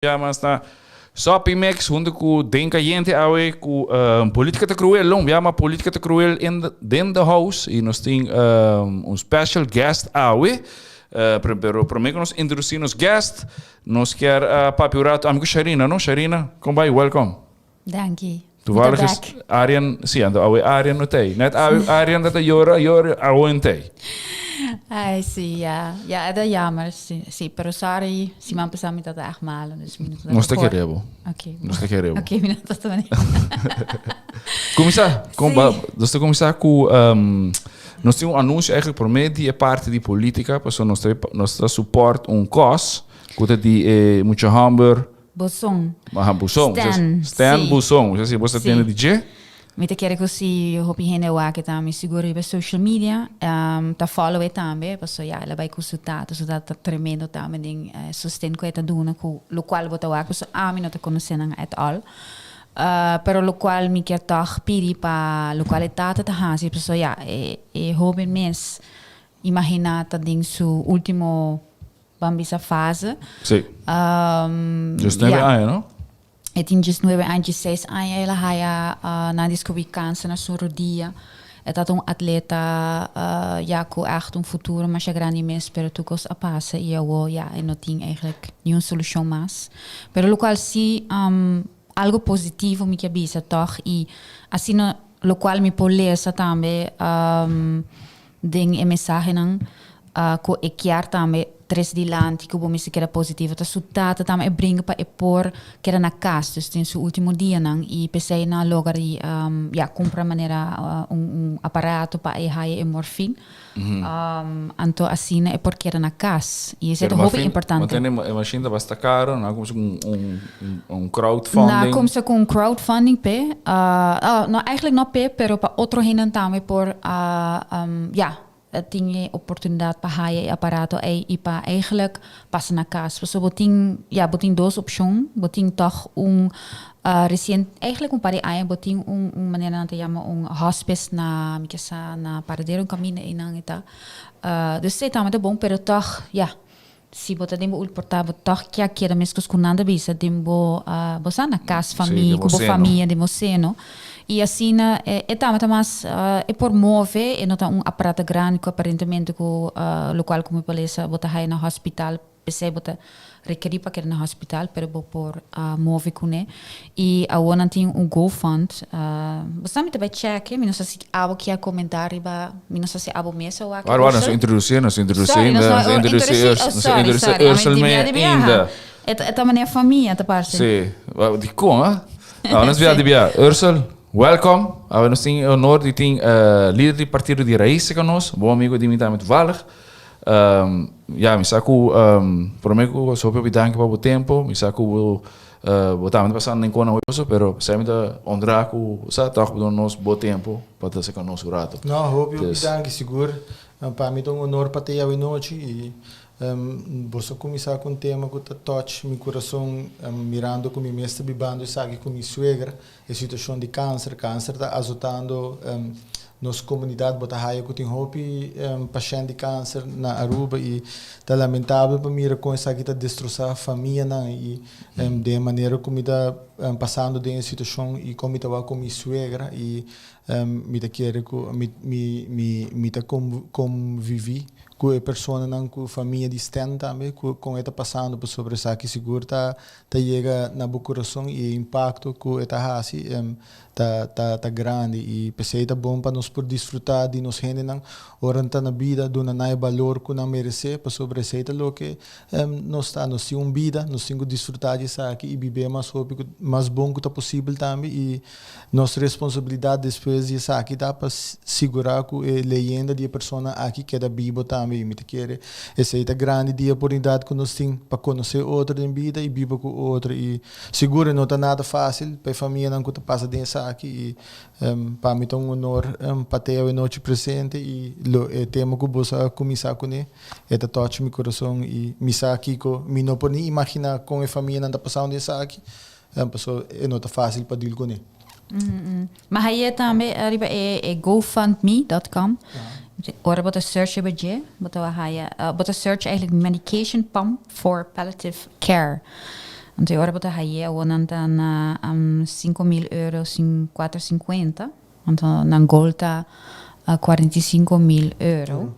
Mas na Soppy Mix hunto ku Den Cayente awe ku Politica ta Cruel long bia ma Politica ta Cruel in the, den the house y nos tin un special guest awe. Pero prome ku nos introduci nos guest nos kier papia un rato ami ku Sharina no Sharina kon bai welcome. Danki. Toevallig is Arjen, sí, anto awe Arjen no tei. Net awe Arjen dat a yora, yora, awe no tei. Ai, sí, ja. Ja, het is jammer. Sí, sí, pero sorry, siman pasá mi tata echt malo, dus mi no tata Nos ta kere bo. Oké. Nos ta kere bo. Oké, mi no tata wanneer. Kuminsá, kom, ba, nos ta kuminsá ku nos tin un anuncio eigenlijk promé di e parti di politica, pasobra nos ta nos ta support un kos ku ta di e mucha hòmber Bozon. Aha, buzon. Stan, Stan sí. Buzon. Osea, si bo sa Sí. tende di dje. Mi ta kere ku si hopi hende wak e tambe sigur riba social media ta follow e tambe paso ya el a bai ku su tata, su tata ta tremendo tambe den sosten ku e ta duna ku lokual bo ta wak paso ami no ta konosé nan at all pero lokual mi kier tòg pidi pa lokual e tata ta hasi paso ya e e hoben mes imaginá ta den su ultimo Ban bisa fase. Sí. 19 ja. aña, no? E tin 19 aña, 16 aña el a haya nan descubrí cáncer na su rodia. E tata un atleta ya cu echt un futuro masha grandi mes, pero tur cos a pasa y awo ya e no tin eigenlijk niun solucion mas. Pero locual si algo positivo mi kier bisa toch y asina locual mi por lesa tambe Den e mensahenan ku e kier tambe tres dilanti ku bo mester keda positivo ta su tata tambe e bringa pa e por keda na kas dus den su ultimo dianan i p'esei nan a logra di ya kumpra manera un un aparato pa e haya e morfin anto asina e por keda na kas i esei ta hopi importante. Pero e mashin ta basta karo nan a kumsa ku un un crowdfunding. Nan a kumsa ku un crowdfunding p'e no eigenlijk no p'e pero pa otro hendenan tambe por ya tin e oportunidat pa haya e aparato ei i pa eigenlijk pasa na kas. Pasobra bo tin ya bo tin dos opshon, bo tin tòg un resien eigenlijk un par di aña bo tin un un manera nan ta yama un hospice na mi ke sa na Paradero un kaminda einan e ta. Dus esei tambe ta bon pero tòg ya Si bo ta den bo ulportá bo tòg kia keda meskos ku nan ta bisa den bo bo sa na kas famia ku bo famia den bo seno i asina e tabata mas e por move e no ta un aparato grandi ku aparentemente ku lokual ku mi por lesa bo ta haya na hospital p'esei bo ta rekerí pa keda na hospital pero bo por move kuné i awor nan tin un gofund bo sa mi ta bai chèke mi no sa si Abo kier comenta riba, mi no sa si abo mes a wak Wara, wara, nos introduci, nos introduci Sorry, nos ainda, no nos introduci introduci, Urs, oh nos sorry, introduci sorry, ami Ursel di me bia di biaha. ainda. E ta, e ta manera famia ta parse. Sí, wa, di con, ah? No, nos bia di bia. Ursel, welcome. Awe nos tin e honor di tin eh, lider di partido di Raiz con nos, bon amigo di mi tambe toevallig. Ja, mi sa cu prome cu hopi hopi danki pa bo tempo, mi sa cu bo Bo tambe ta pasando den kona hoyoso, pero esei mi ta honra ku sa tòg bo duna nos bo tempu pa ta seka nos un rato. No, hopi hopi danki sigur. Pa mi ta un honor pa ta e awenochi i boso a kuminsá ku un tema ku ta touch mi kurason mirando ku mi mes ta bibando esaki ku mi suegra, e situashon di kanser. Kanser ta azotando nos komunidat. Bo ta haya ku tin hopi pashènt di kanser na Aruba i ta lamentabel pa mira kon esaki ta destrosá famianan i den e manera ku mi ta pasando den e situashon i kon mi ta wak ku mi suegra i mi ta kere ku mi mi mi ta konviví ku e personanan ku famia di Stan tambe ku kon e ta pasando pasobra esaki sigur ta ta yega na bo kurason i e impakto ku e ta hasi ta ta ta grandi i p'esei ta bon pa nos por disfrutá di nos hendenan ora nan ta na bida, duna nan e balor ku nan meresé pasobra esei ta loke nos ta. Nos tin un bida, nos tin ku disfrutá di esaki i bib'é mas hopi ku mas bon ku ta posibel tambe i nos responsabilidat despues di esaki ta pa sigurá ku e leyenda di e persona aki keda bibo tambe i mi ta kere esei ta grandi di e oportunidat ku nos tin pa konosé otro den bida i biba ku otro i sigur e no ta nada fásil pa e famianan ku ta pasa den esaki i pa mi ta un honor pa ta e awenochi presente i lo e tema ku boso a kuminsá kuné e ta touch mi kurason i mi sa kiko mi no por ni imaginá kon e famianan ta pasando den esaki pasobra e no ta fásil pa dil kuné. Ma haye tambe riba e gofundme.com. Ora bo ta search riba dje, bo ta haya, bo ta search eigenlijk medication pump for palliative care. Anto e ora bo ta haye awor nan ta na 5000 euro 450. Anto nan goal ta 45.000 euro.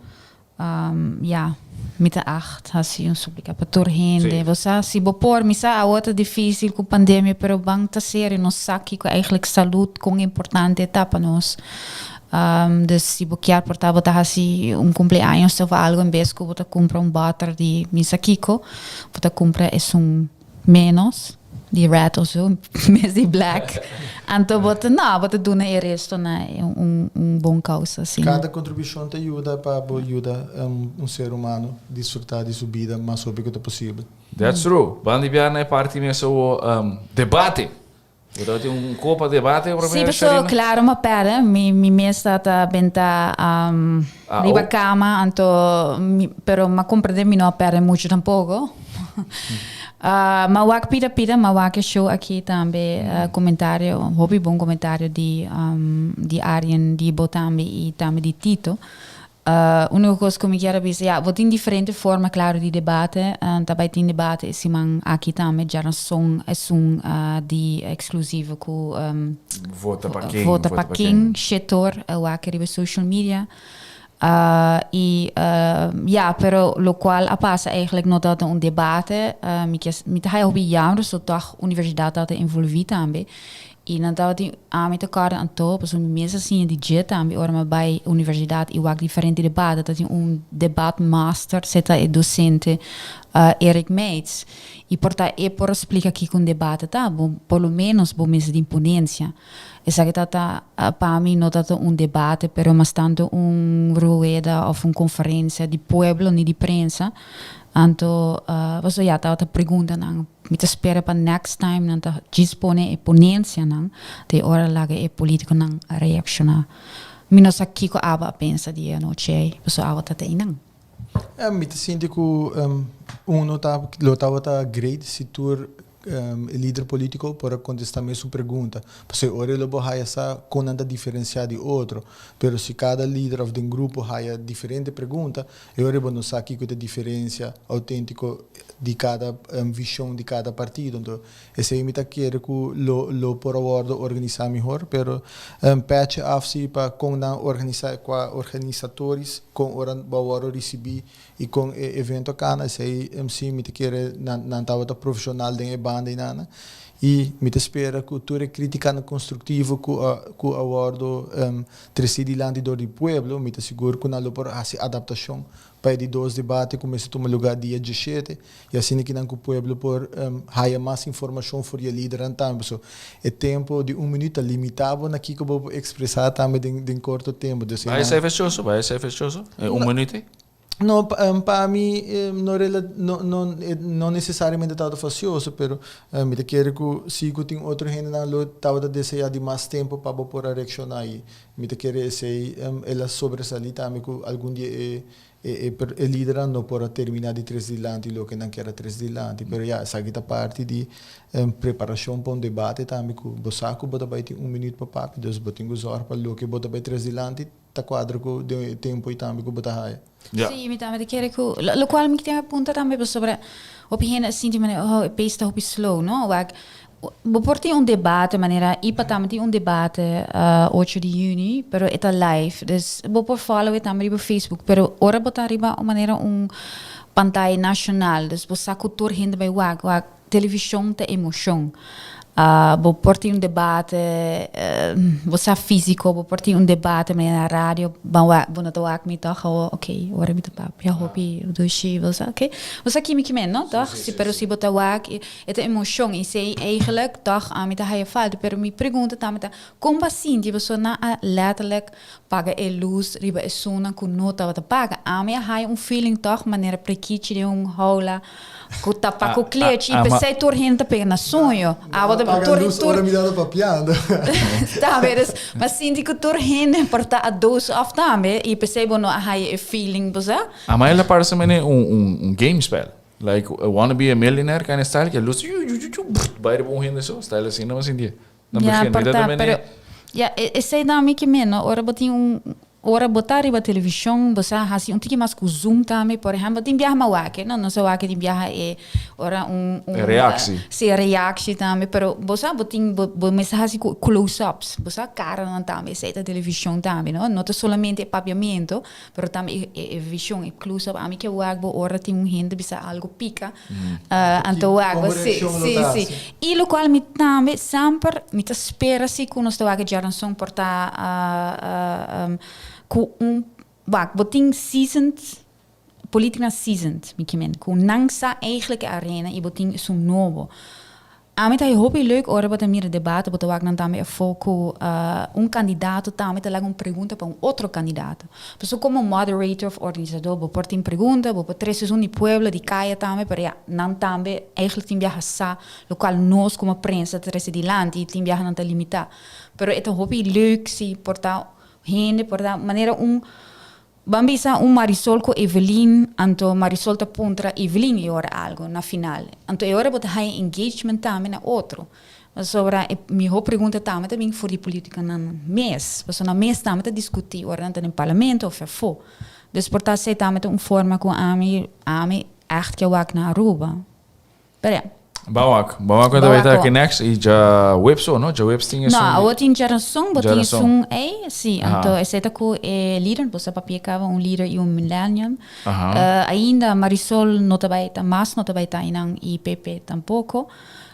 Ya, mi ta echt hasi un suplica pa tur hende. Bo sa, si bo por, mi sa awor ta dificil cu pandemia, pero ban ta serio, nos sa kico eigenlijk salud, con importante ta pa nos. Dus si bo kier por ta bo ta hasi un cumpleaños of algo, en bes cu bo ta cumpra un boter di mi sa kico, bo ta cumpra esun menos di red of zo, mes di black. Anto bo ta, no, bo ta duna e resto na un bon causa, sí. Cada contribucion ta yuda pa bo yuda un ser humano disfruta di su bida mas hopi cu ta posibel. That's true. Ban di bia na e parti mes awo, debate. Bo tabatin un kopa debate promé, Sí, paso Sharina? claro m'a perde. Mi mes ta benta riba cama, anto mi, pero m'a comprende mi no a perde mucho tampoco. M'a wak pida pida, m'a wak e show aki tambe, comentario, hopi bon comentario di Arjen, di bo tambe y tambe di Tito. Úniko kos ku mi kier a bisa, ya, bo tin diferente forma klaro di debate. Ta bai tin debate e siman aki tambe, djarason esun di eksklusivo ku Vota pa ken, vota pa ken, shetor wak riba social media. I ya, pero lokual a pasa eigenlijk no tabata un debate. Mi kier, mi ta haya hopi jammer so tòg universidat tabata envolví tambe. I nan tabatin, ami ta kòrda anto, pasobra mi mes a siña di dje tambe ora mi a bai universidat i wak diferente debate, tabatin un debat master, se ta e dosente Eric Meijts, i por ta e por a splika kiko un debate ta, bo por lo menos bo mester tin ponensia. Esaki tabata pa mi no tabata un debate, pero mas tanto un rueda òf un konferensia di pueblo ni di prensa, anto pasobra ya tabata preguntanan. Mi ta spera pa next time nan ta djis pone e ponencianan te ora laga e politiconan reacciona. Mi no sa kico abo a pensa di e anochi ey, pasobra abo ta ta eynan. Mi ta sinti cu uno ta lo tabata great si tur e lider politico por a contesta mesun pregunta, pasobra e ora lo bo haya sa con nan ta diferencia di otro, pero si cada lider of den grupo haya diferente pregunta, E ora bo no sa kiko ta diferencia autentico di cada vision di cada partido. Entonces, esey mi ta kere cu lo lo por a wordo organisa mihor, pero petje af si pa con nan organisa cua organisatoris, con ora bo a wordo ricibi y con e evento a cana, esey si mi ta kere nan nan tabata profesional den e banda eynana. Y mi ta spera cu tur e criticanan constructivo cu a cu a wordo Tresi dilanti dor di pueblo, mi ta sigur ku nan lo por hasi adaptashon pa e di dos debate ku mester tuma lugá dia diesshete i asina kinan ku pueblo por haya mas informashon for di e lidernan tambe. Pasobra e tempu di un minüt ta limitá bo na kiko bo por ekspresá tambe den korto tempu. Dus Bai esei fechoso? Bai esei fechoso? E un minüt ei? No, pa mi no no no no necesariamente tabata facioso, pero mi ta kere cu si cu tin otro hendenan lo tabata desea di mas tempo pa bo por a reacciona y mi ta kere esey el a sobresali tambe cu algun di e e e lidernan no por a termina di tres dilanti loke nan kier a tres dilanti, pero ya esaki ta parti di preparacion pa un debate tambe cu bo sa cu bo ta bay tin un minuut pa papia, dus bo tin cu zorg pa loke bo ta bay tres dilanti. Ta cuadra cu den e tempo y tambe cu bo ta haya. Ja. Sí, mi tambe ta kere cu, locual mi tin a punta tambe pasobra hopi hende a sinti manera, oh, e pace ta hopi slow, no? Wak, bo por tin un debate manera IPA tambe tin un debate ocho di juni, pero e ta live, dus bo por follow e tambe riba Facebook, pero ora bo ta riba un manera un pantaya nacional, dus bo sa cu tur hende bay wak, wak, Television ta emocion. Bo por tin un debate, bo sa fisico, bo por tin un debate manera na radio, ban wak, bo no ta wak mi toch, oh ok, ora mi ta papia hopi dushi, bo sa ok. Bo sa kimi kimen no, toch? Si, pero si bo ta wak, e ta emocion y esey eigenlijk toch ami ta haya falta. Pero mi pregunta tambe ta, con bo a sinti pasobra nan a letterlijk paga e luz riba esunnan cu no tabata paga? Ami a haya un feeling toch manera prekichi den un houla. Ku ta pa ku klechi i p'esei tur hende ta pega na suño. Abo ta Paga tur luz tur ora mi tabata papiando. Tambe dus m'a sinti ku tur hende por ta a doos af tambe i p'esei bo no a haya e feeling bo sa. A mi a parse mene un un un game spel. Like a wanna be a millionaire kind of style ke luz yu yu yu yu brrt bai riba un hende so style asina m'a sinti. Na Ya begin por mi ta ta mene pero ya esei ta mi ke meno ora bo tin un. Ora bo ta riba television, bo sa haci un tiki mas cu zoom tambe. Por ehempel, tin biaha m'a wak, no, nos a wak tin biaha e ora un E reactie. Si, e reactie tambe, pero bo sa bo tin bo mester haci cu close-ups, bo sa caranan tambe, esey ta television tambe, no, no ta solamente e papiamento, pero tambe e vision, e close-up. Ami ke wak bo ora tin un hende bisa algo pica, anto wak bo, si. Y locual mi tambe semper mi ta spera si cu nos ta wak e djaranson por ta cu un wak bo tin seasoned politica seasoned mi kimen cu nan sa eigenlijk e arena y bo tin esun nobo. Ami ta hopi leuk ora bo ta mira debate, bo ta wak nan tambe afo cu un candidato tambe ta laga un pregunta pa un otro candidato. Pasobra como moderator of organisador bo por tin pregunta, bo por trece esun di pueblo, di caya tambe, pero ya, nan tambe eigenlijk tin biaha sa locual nos como prensa ta trece dilanti y tin biaha nan ta limita. Pero e ta hopi leuk si por ta hende por ta manera un. Ban bisa un Marisol ku Evelyn, anto Marisol ta puntra Evelyn e ora algo na final. Anto e ora bo ta haya engagement tambe na otro. Pasobra e miho pregunta tambe ta bin for di politiconan mes. Pasobra nan mes tambe ta discuti ora nan ta den parlamento of afo. Dus por ta esey tambe ta un forma ku ami ami echt ke wak na Aruba. Pero ya. Ban wak. Ban wak cuando Ban ta wak aki next y djaweps o no? Djaweps tin esun. No, awor tin djaranson, bo tin Djaranson. esun ei, si. Aha. Anto esei ta ku e lider, bo sa papia kaba un lider i un millennium. Aha. Ainda Marisol no ta bai ta mas no ta bai ta einan i Pepe tampoko.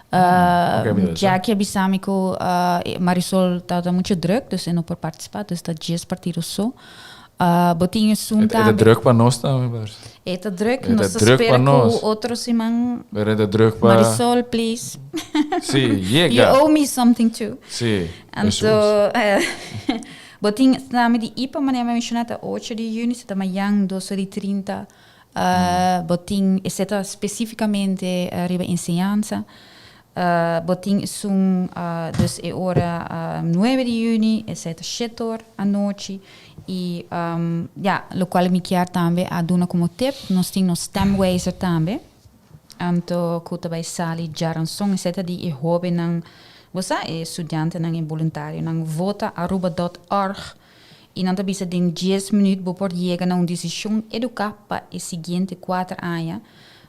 Ok, mi ta Jackie a bisa mi ku Marisol tabata mucho druk, dus e no por partisipá, dus ta djes partido so. Bo tin esun E ta tambe. druk pa nos tambe, parse. E ta druk, E ta nos ta druk pa spera ku nos. otro siman. Pero e ta druk pa. Marisol, please. Sí, You yega. owe me something too. Sí, Anto, bo tin tambe di IPA, manera mi a menshoná, ta ocho di yüni, se ta mayan dos ora i trinta. Bo tin, esei ta spesífikamente riba enseñansa. Bo tin esun, dus e ora nuebe di yüni, esei ta shete or anochi. I ya, lokual mi kier tambe a duna komo tip, nos tin nos stemwijzer tambe, anto ku ta bai sali djaranson, esei ta di e hóbennan, bo sa, e studiantenan, e boluntarionan, vota aruba dòt org i nan ta bisa den dies minüt bo por yega na un desishon eduká pa e siguiente kuater aña.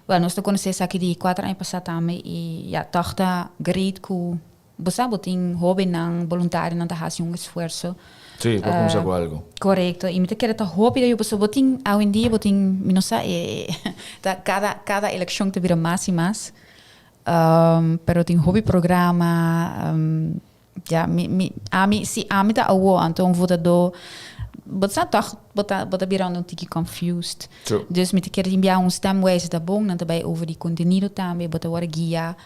Wèl, nos ta konosé esaki di kuater aña pasá tambe i ya, tòg ta great ku Bo sa bo tin hobennan, boluntarionan ta hasi un esfuerso. Sí, pa cuminsa cu algo. Corecto. Y mi ta kere ta hopi di ayu pasobra bo tin awendia bo tin, mi no sa e ta cada cada eleccion ta bira mas y mas. Pero tin hopi programa, ya mi mi ami si ami ta awo anto un votador bo sa toch bo ta bo ta bira un tiki confused. True. Dus mi ta kere tin bia un stemwijzer ta bon, nan ta bay over di contenido tambe, bo ta worde guia.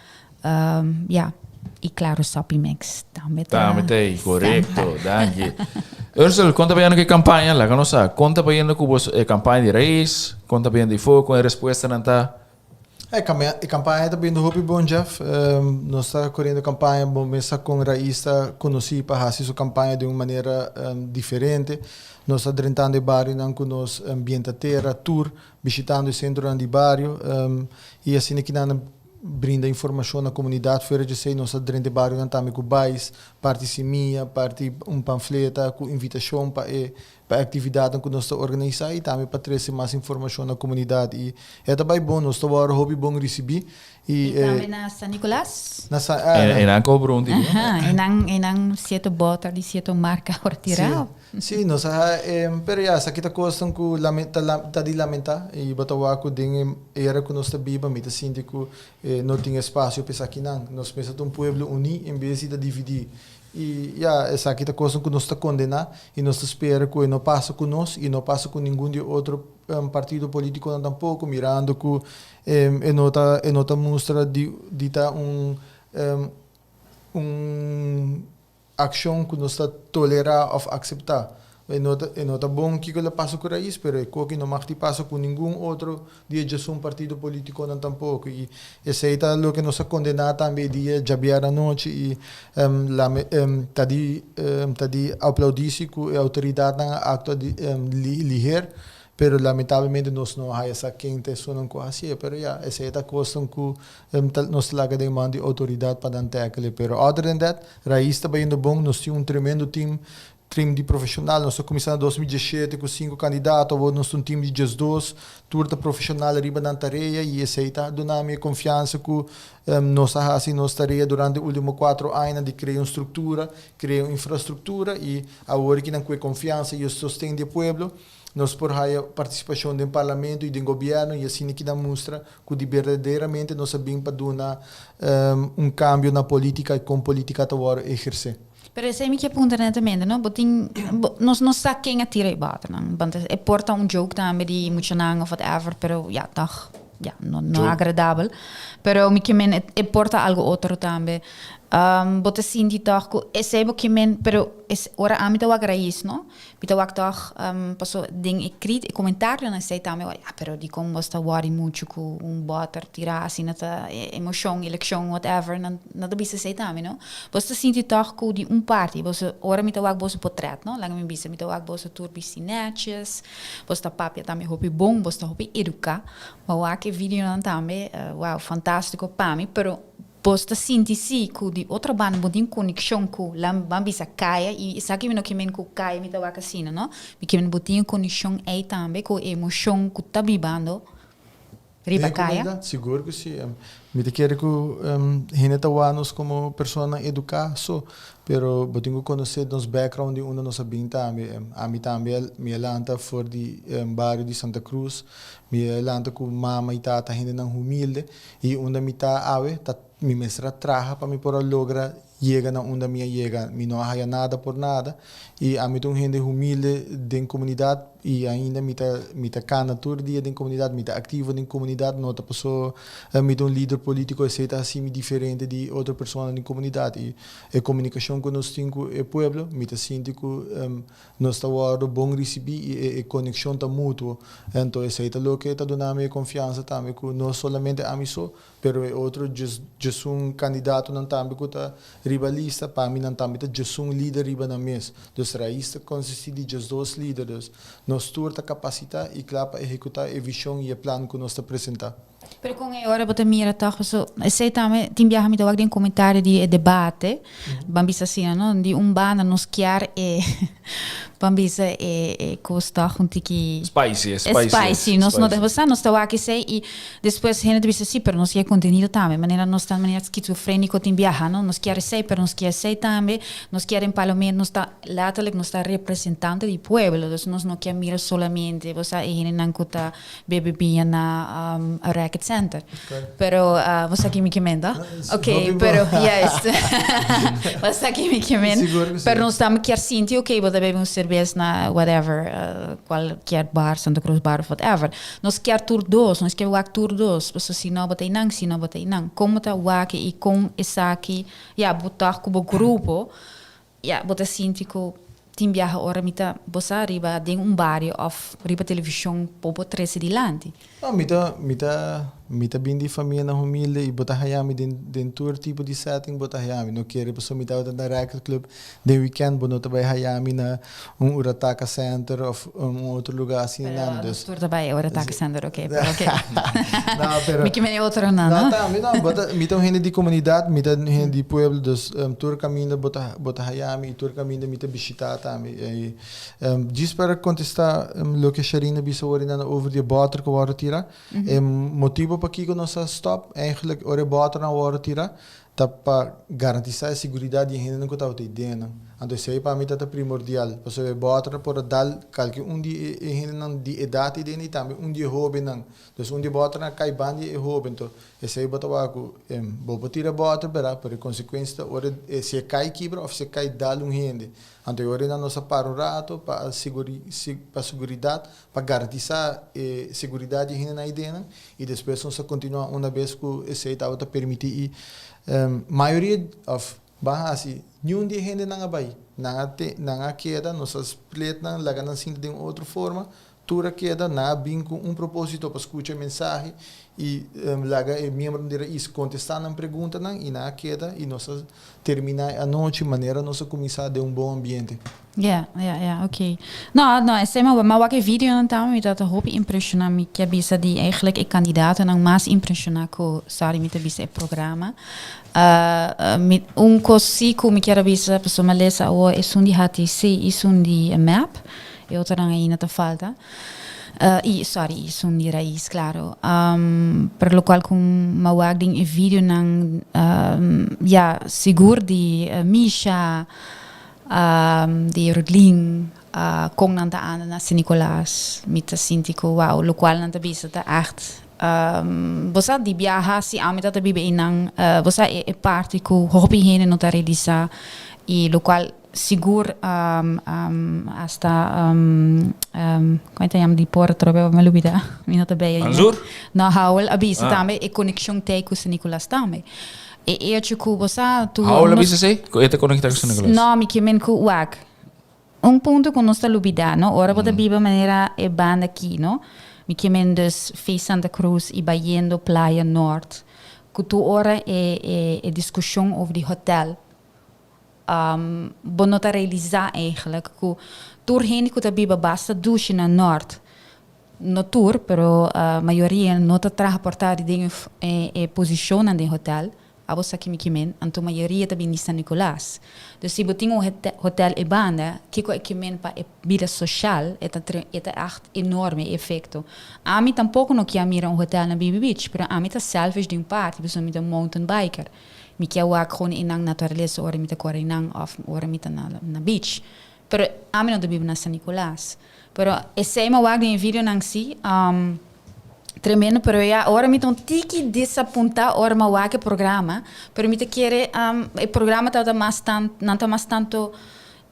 Ya, y claro Soppy Mix tambe ta. Tambe ta ei, corecto, danki. Ursel, kon ta bayendo ku e campaña? Laga nos sa, kon ta bayendo ku boso e campaña di Raiz? Kon ta bayendo di fo? Kon e respuestanan ta? E campaña ta bayendo hopi bon, Jeff. Nos ta coriendo campaña, bo mes sa con Raiz ta conoci pa haci su campaña di un manera diferente. Nos ta drentando e barionan cu nos bientatera, tour, bishitando e centronan di bario y asina kinan Brinda informashon na komunidat fuera djesei nos a drenta e barionan tambe ku bais, parti simia, parti un pamfleta ku invitashon pa e pa e aktividatnan ku nos ta organisá i tambe pa trese mas informashon na komunidat i e ta bai bon, nos ta wòrdu hopi bon risibí i I tambe na San Nicolas. Na San ah E nan kobra un tiki. Aha, e nan e nan sierto bòter di sierto marka a wòrdu tirá. Sí, nos a haña e, pero ya, esaki ta kosnan ku ta ta di lamentá i bo ta wak ku den e era ku nos ta biba mi ta sinti ku no tin espasio pa esakinan. Nos mester ta un pueblo uní en bes di ta dividí. I ya, esaki ta kosnan ku nos ta kondená i nos ta spera ku e no pasa ku nos i no pasa ku ningun di e otro partido polítikonan tampoko, mirando ku e no ta e no ta mustra di di ta un un Akshon ku nos ta tolerá òf akseptá. E no ta e no ta bon kiko lo pasa ku Raiz, pero e koki no mag di pasa ku ningun otro di e djesun partido polítikonan tampoko. I esei ta loke nos a kondená tambe e dia djabièrnè anochi i lame ta di ta di aplaudí si ku e outoridatnan a aktua di liher. Pero lamentablemente nos no a haya sa ken ta esunnan ku a hasié. Pero ya, esei ta kosnan ku nos ta laga den man di outoridat pa nan tackle. Pero other than that, Raiz ta bayendo bon. Nos tin un tremendo team. Team di profesional, nos a cuminsa na 2017 cu cinco candidato, awor nos ta un team di 12, tur ta profesional riba nan tarea y esey ta duna mi e confiansa cu nos a haci nos tarea durante e ultimo 4 aña di crea un structura, crea un infrastructura y awor aki nan cu e confiansa y e sosten di pueblo, nos por haya participacion den parlamento y den gobierno y asina aki nan mustra cu di berdaderamente nos a bin pa duna un cambio na politica y con politica ta wordo eherce. Pero esey mi kier puntra netamente, no? Bo tin, bo, nos no sa ken a tira e boternan. Want e por ta un joke tambe di muchanan of whatever, pero ja, toch, ja, no, no Joke. Agradabel. Pero mi ke men, e por ta algo otro tambe. Bo ta sinti toch ku esey bo ke men, pero es, ora ami ta wak Raiz, no? Mi ta wak toch, paso den e crit, e comentarionan esey tambe, ja, pero dikon bo ta worry mucho ku un boter tira asina ta emocion, eleccion, whatever, nan, nan ta bisa esey tambe, no? Bo ta sinti toch ku di un parti, bo ora mi ta wak boso portret, no? Laga mi bisa, mi ta wak boso tur bisti netjes, bo ta papia tambe hopi bon, bo ta hopi educa. Ma wak e videonan tambe, wow, fantastico pa mi, pero bo ta sinti si ku di otro banda bo tin conexion ku lan ban bisa kaya i esaki mi no ke men ku kaya mi ta wak asina, no? Mi ke men bo tin conexion ei tambe ku emocion ku ta bibando riba Den kaya. Comunidad, sigur cu si. Mi ta kere cu hende ta wak nos como persona educa so, pero bo tin cu conoce nos background di unda nos a bin tambe. Ami tambe mi a lanta for di bario di Santa Cruz, mi a lanta cu mama y tata hendenan humilde y unda mi ta awe ta mi mester a traha pa mi por a logra yega na unda mi a yega. Mi no a haya nada por nada y ami ta un hende humilde den comunidad y ainda mi ta cana tur dia den comunidad, mi ta activo den comunidad, no ta paso mi ta un lider politico esey ta haci mi diferente di otro persona den comunidad y e comunicacion cu nos tin cu e pueblo, mi ta sinti cu nos ta wordo bon ricibi y e conexion ta mutuo. Anto esey ta loke ta duna mi e confiansa tambe cu no solamente ami so, pero e otro 11 candidatonan tambe cu ta riba lista, pa mi nan tambe ta 11 lider riba nan mes. Dus Raiz ta consisti di 12 lider, dus nos tur ta capacita y cla pa ehecuta e vision y e plan cu nos ta presenta. Pero con e ora bo ta mira toch so, esey tambe tin biaha mi ta wak den comentario di e debate, ban bisa asina, no? Di un banda nos kier e ban bisa e cos toch un tiki Spicy, é spicy. Spicy, nos no Spicy. Basta nos ta wak esey y despues hende ta bisa si, pero nos kier contenido tambe, manera nos ta manera esquizofrenico tin biaha, no? Nos kier esey, pero nos kier esey tambe, nos kier en parlamento, nos ta letterlijk nos ta representante di pueblo, dus nos no kier mira solamente, bo sa, e hendenan cu ta bebe biña na Racket Center. Pero bo sa ki mi ke men, toch? Ok, Hopi pero bo. Juist. Bo sa ki mi ke men. Sigur cu si. Pero nos tambe kier sinti, ok, bo ta bebe un cerveza na whatever, cualkier bar, Santa Cruz bar of whatever. Nos kier tur dos, nos kier wak tur dos. Paso si no bo ta einan, si no bo ta einan. Con bo ta wak y con esaki, ja, bo ta cu bo grupo, ja, bo ta sinti cu tin biaha ora mi ta bo sa riba den un bario of riba television popo trece dilanti. No, mi ta bin di famianan humilde y bo ta haya mi den tur tipo di setting bo ta haya mi. No kere paso mi tabata na Racket Club den weekend, bo no ta bay haya mi na un Urataka Center of un otro lugar asina Pero nada. Dus tur ta bay Urataka Center, ok, pero ok. No, pero Mi ke men otro na, no, no? ta, mi no, bo ta, mi ta un hende di comunidad, mi ta un hende di pueblo, dus tur caminda bo ta haya mi y tur caminda mi ta bishita tambe. E, djis para contesta loke Sharina bisa ora nan over di boter cu wordo tira, e motibo pakico nos a stop, eigenlijk ora e boter nan wordo tira, ta pa garantisa e seguridad di hende cu tabata den. Anto esey pa mi ta primordial. Pasobra e boter por dal calke un di e hendenan di edad den y tambe un di e hobennan. Dus un di boter nan cay banda di e hoben. Anto esey bo ta wak cu bo por tira boter, bera, pero e consecuencia ta ora si e cay kibra of si e cay dal un hende. Anto ora nan nos a para un rato pa seguridad, pa garantisa e seguridad di hendenan ey den y despues nos a continua un bes cu esey tabata permiti y mayoria of ban hasi niun di hendenan a bay. Nan a keda, nos a split nan, laga nan sinta den otro forma. Tur a keda, nan a bin ku un propósito pa skucha e mensahe i laga e miembronan di Rais kontestá nan preguntanan i nan a keda i nos a terminá e anochi manera nos a kuminsá den un bon ambiente. Ja, ja, ja, oké. No, no, esei mi a wak e videonan tambe, mi tabata hopi impreshoná. Mi ke bisa di eigenlijk e kandidatonan mas impreshoná ku, sorry mi ta bisa e programa. Mi un kos si ku mi kier a bisa, pasobra mi a lesa awor esun di HTC i esun di mep. E otronan ainda ta falta. I, sorry, esun di Raiz, claro. Pero locual cu m'a wak den e videonan, ya, sigur di Misha, di Rudlin, con nan ta anda na San Nicolas, mi ta sinti cu wow, locual nan ta bisa ta echt, bo sa di biaha si ami ta ta biba einan, bo sa e parti cu hopi hende no ta realisa y locual Sigur hasta como ta yama di por atrobe mi a lubida mi no ta bay ainda. Manzur? No Howell a bisa tambe e conexion t'ey cu San Nicolas tambe. E hecho cu bo sa tur Howell a bisa esey? Cu e ta conecta cu San Nicolas? No mi kier men cu wak un punto cu nos ta lubida no ora bo ta biba manera e banda aki no mi kier men dus Fe Santa Cruz y bayendo Playa Noord cu tur ora e e discusion over di hotel. Bo no ta realisá eigenlijk ku tur hende ku ta biba basta dushi na nort, no tur, pero mayoria no ta traha por tardi den e posishonnan den hotel, abo sa kimi kimen, anto mayoria ta bini di San Nicolas. Dus si bo tin un hotel e banda, kiko e kimen pa e bida soshal, e ta e ta ègt enorme e efekto. Ami tampoko no kia mira un hotel na Bibi Beach, pero ami ta selfish di un parti pasobra mi ta un mountain biker. Mi kier wak gewoon e nan naturalesa ora mi ta kore einan of ora mi ta na beach. Pero ami no ta biba na San Nicolas. Pero esei mi a wak den e videonan si, tremendo. Pero ya ora mi ta un tiki disapunta ora mi a wak e programa. Pero mi ta kere e programa tabata mas tan nan ta mas tanto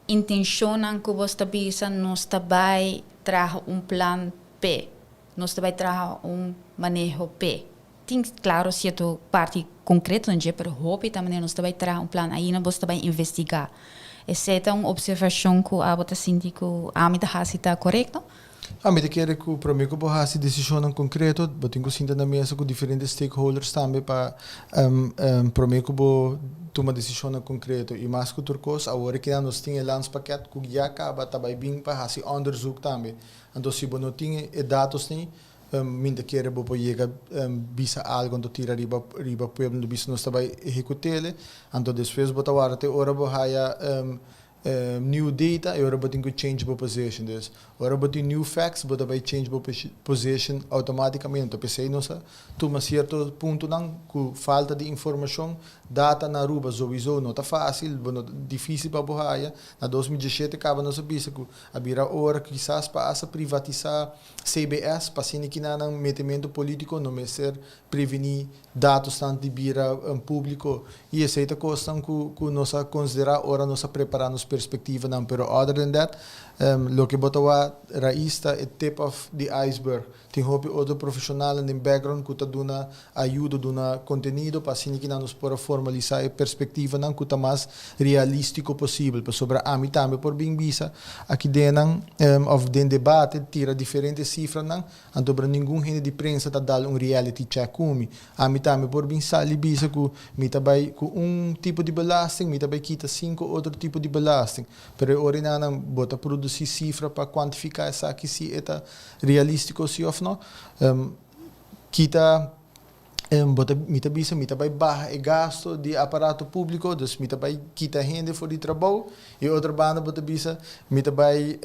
intencionnan ku bos ta bisa nos ta bai traha un plan p'e. Nos ta bai traha un maneho p'e. Tin claro cierto parti concreto den dje, pero hopi ta manera nos ta bay traha un plan ainda bos ta bay investiga. Esey ta un observacion cu abo ta sinti cu ami ta haci ta corecto? Ami ta kere cu prome cu bo haci decisionnan concreto, bo tin cu sinta na mesa cu diferente stakeholders tambe pa prome cu bo tuma decisionnan concreto. Y mas cu tur cos, awor e keda nos tin e landspakket cu ya caba ta bay bin pa haci onderzoek tambe. Anto si bo no tin e datosnan, Mi ta kere bo por yega bisa algo anto tira riba riba pueblo anto bisa nos ta bai ehecutele anto despues bo ta warda te ora bo haya new data y ora bo tin cu change bo position dus ora bo tin new facts bo ta bai change bo position automaticamente pesey nos a tuma cierto puntonan cu falta di informacion data na Aruba sowiso no ta facil bo no dificil pa bo haya na 2017 caba nos a bisa cu a bira ora kisas pa hasta privatisa CBS, pa asina ki nan metementu politico no mester preveni datosnan di bira publico. Y esey ta cosnan cu cu nos a considera ora nos a prepara nos perspectivanan. Pero other than that, loke bo ta wak raiz ta e tip of the iceberg. Tin hopi otro profesionalnan den background cu ta duna ayudo, duna contenido pa asina ki nan nos por a formalisa e perspectivanan cu ta mas realistico posibel. Pasobra ami tambe por bin bisa aki den nan of den debate tira diferente cifranan, anto pero ningun hende di prensa ta dal un reality check cu mi. Ami tambe por bin sali bisa cu mi ta bay cu un tipo di belasting, mi ta bay kita cinco otro tipo di belasting. Pero e ora nan bo ta produci cifra pa cuantifica esaki si e ta realistico si of no. Kita bo ta mi ta bisa mi ta bai baha e gasto di aparato públiko, dus mi ta bai kita hende for di trabou. I otro banda bo ta bisa mi ta bai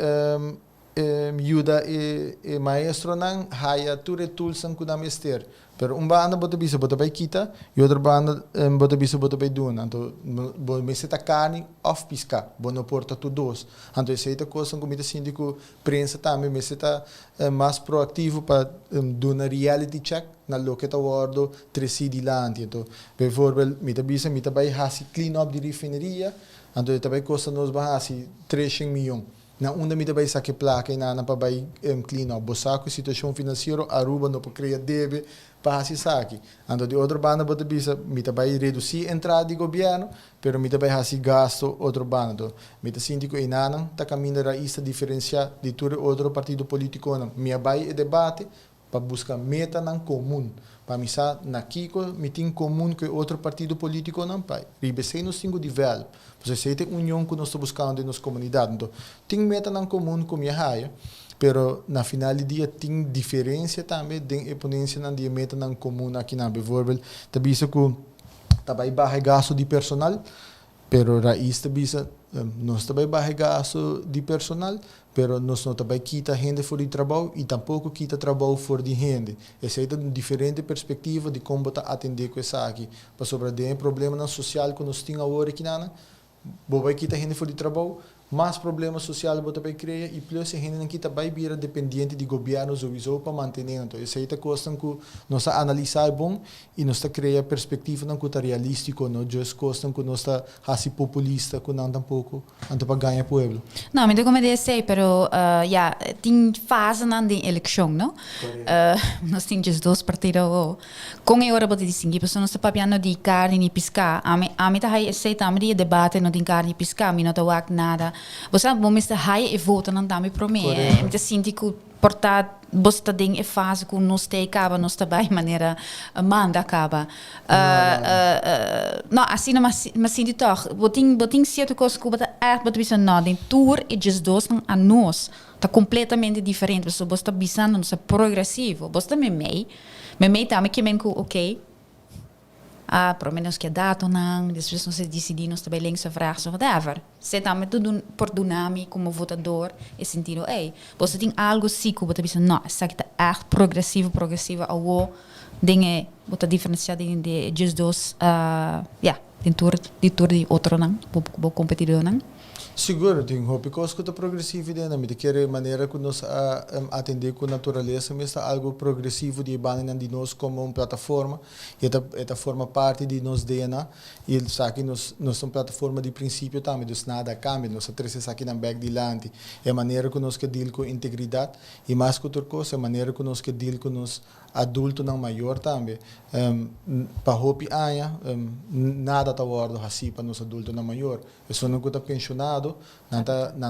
yuda e e maestronan haya tur e toolsnan ku nan mester. Pero un banda bo ta bisa bo ta bai kita i otro banda bo ta bisa bo ta bai duna. Anto bo mester ta karni òf piská, bo no por ta tur dos. Anto esei ta kosnan ku mi ta sinti ku Prensa tambe mester ta mas proactivo pa duna reality check na loke ta wordo treci dilanti. Anto, bijvoorbeeld, mi ta bisa mi ta bay haci clean up di refineria, anto e ta bay costa nos ban haci 300 miyon. Na unda mi ta bay saca placa y nana pa bay clean up? Bo sa cu situacion financiero Aruba no por crea debe pa haci esaki. Anto di otro banda bo ta bisa mi ta bay reduci entrada di gobierno, pero mi ta bay haci gasto otro banda. Anto mi ta sinti cu enanan ta caminda Raiz ta diferencia di tur e otro partido politiconan. Mi a bay e debate pa busca metanan comun, pa mi sa na kico mi tin comun cu e otro partido politiconan pa riba esey nos tin cu develop. Pasobra esey ta e union cu nos ta buscando den nos comunidad. Anto tin metanan comun cu mi a haya, pero na final di dia tin diferencia tambe den e ponencianan di e metanan comun akinan. Bijvoorbeeld ta bisa cu ta bay baha e gasto di personal, pero Raiz ta bisa, nos ta bay baha e gasto di personal, pero nos no ta bay kita hende for di trabou y tampoco kita trabou for di hende. Esey ta un diferente perspectiva di con bo ta atende cu esaki. Pasobra den e problemanan social cu nos tin awor aki, bo bay kita hende for di trabou, mas problema social bo ta bay crea y plus e hendenan kita bay bira dependiente di gobierno sowieso pa mantene. Anto esey ta cosnan cu nos ta analisa bon y nos ta crea perspectivanan cu ta realistico, no just cosnan cu nos ta haci populista cu nan tampoco, anto pa gaña pueblo. No, mi ta come di esey, pero ja, tin fasenan di eleccion, no? Nos tin just dos partido. Con e ora bo ta distingui? Pasobra nos ta papiando di carni ni pisca. Ami ta haya esey tambe di e debate no tin carni ni pisca. Mi no ta wak nada. Bo sa, bo mester haya e votonan tambe prome. Mi ta sinti cu por ta bo ta den e fase cu nos ta e caba, nos ta bay manera manda caba. No, asina mi a sinti toch. Bo tin cierto cos cu bo ta echt, bo ta bisa no, den tur e 12nan a nos ta completamente diferente. Pasobra bo ta bisando nos ta progresivo. Bo ta memey. Memey tambe ke men cu ok, ah, por lo menos ke datonan, despues nos a dicidi nos ta bay links of rechts of whatever. Se tambe tu dun, por duna mi como votador e sentido ey. Bo tin algo si cu bo ta bisa no, esaki ta echt progresivo, progresivo awo den e bo ta diferencia den de 12, ja, den tur di tur di otronan, bo competidornan. Sigur, tin hopi cos cu ta progresivo den. Mi ta kere manera cu nos a atende cu naturalesa mes ta algo progresivo di e bandanan di nos como un plataforma. E ta forma parti di nos DNA y esaki nos ta un plataforma di principio tambe, dus nada a cambia, nos a trece esakinan back dilanti. E manera cu nos ke deal cu integridad y mas cu tur cos, e manera cu nos ke deal cu nos adultonan mayor tambe. Pa hopi aña, nada ta wordo haci pa nos adultonan mayor. Personanan cu ta pensionado, nan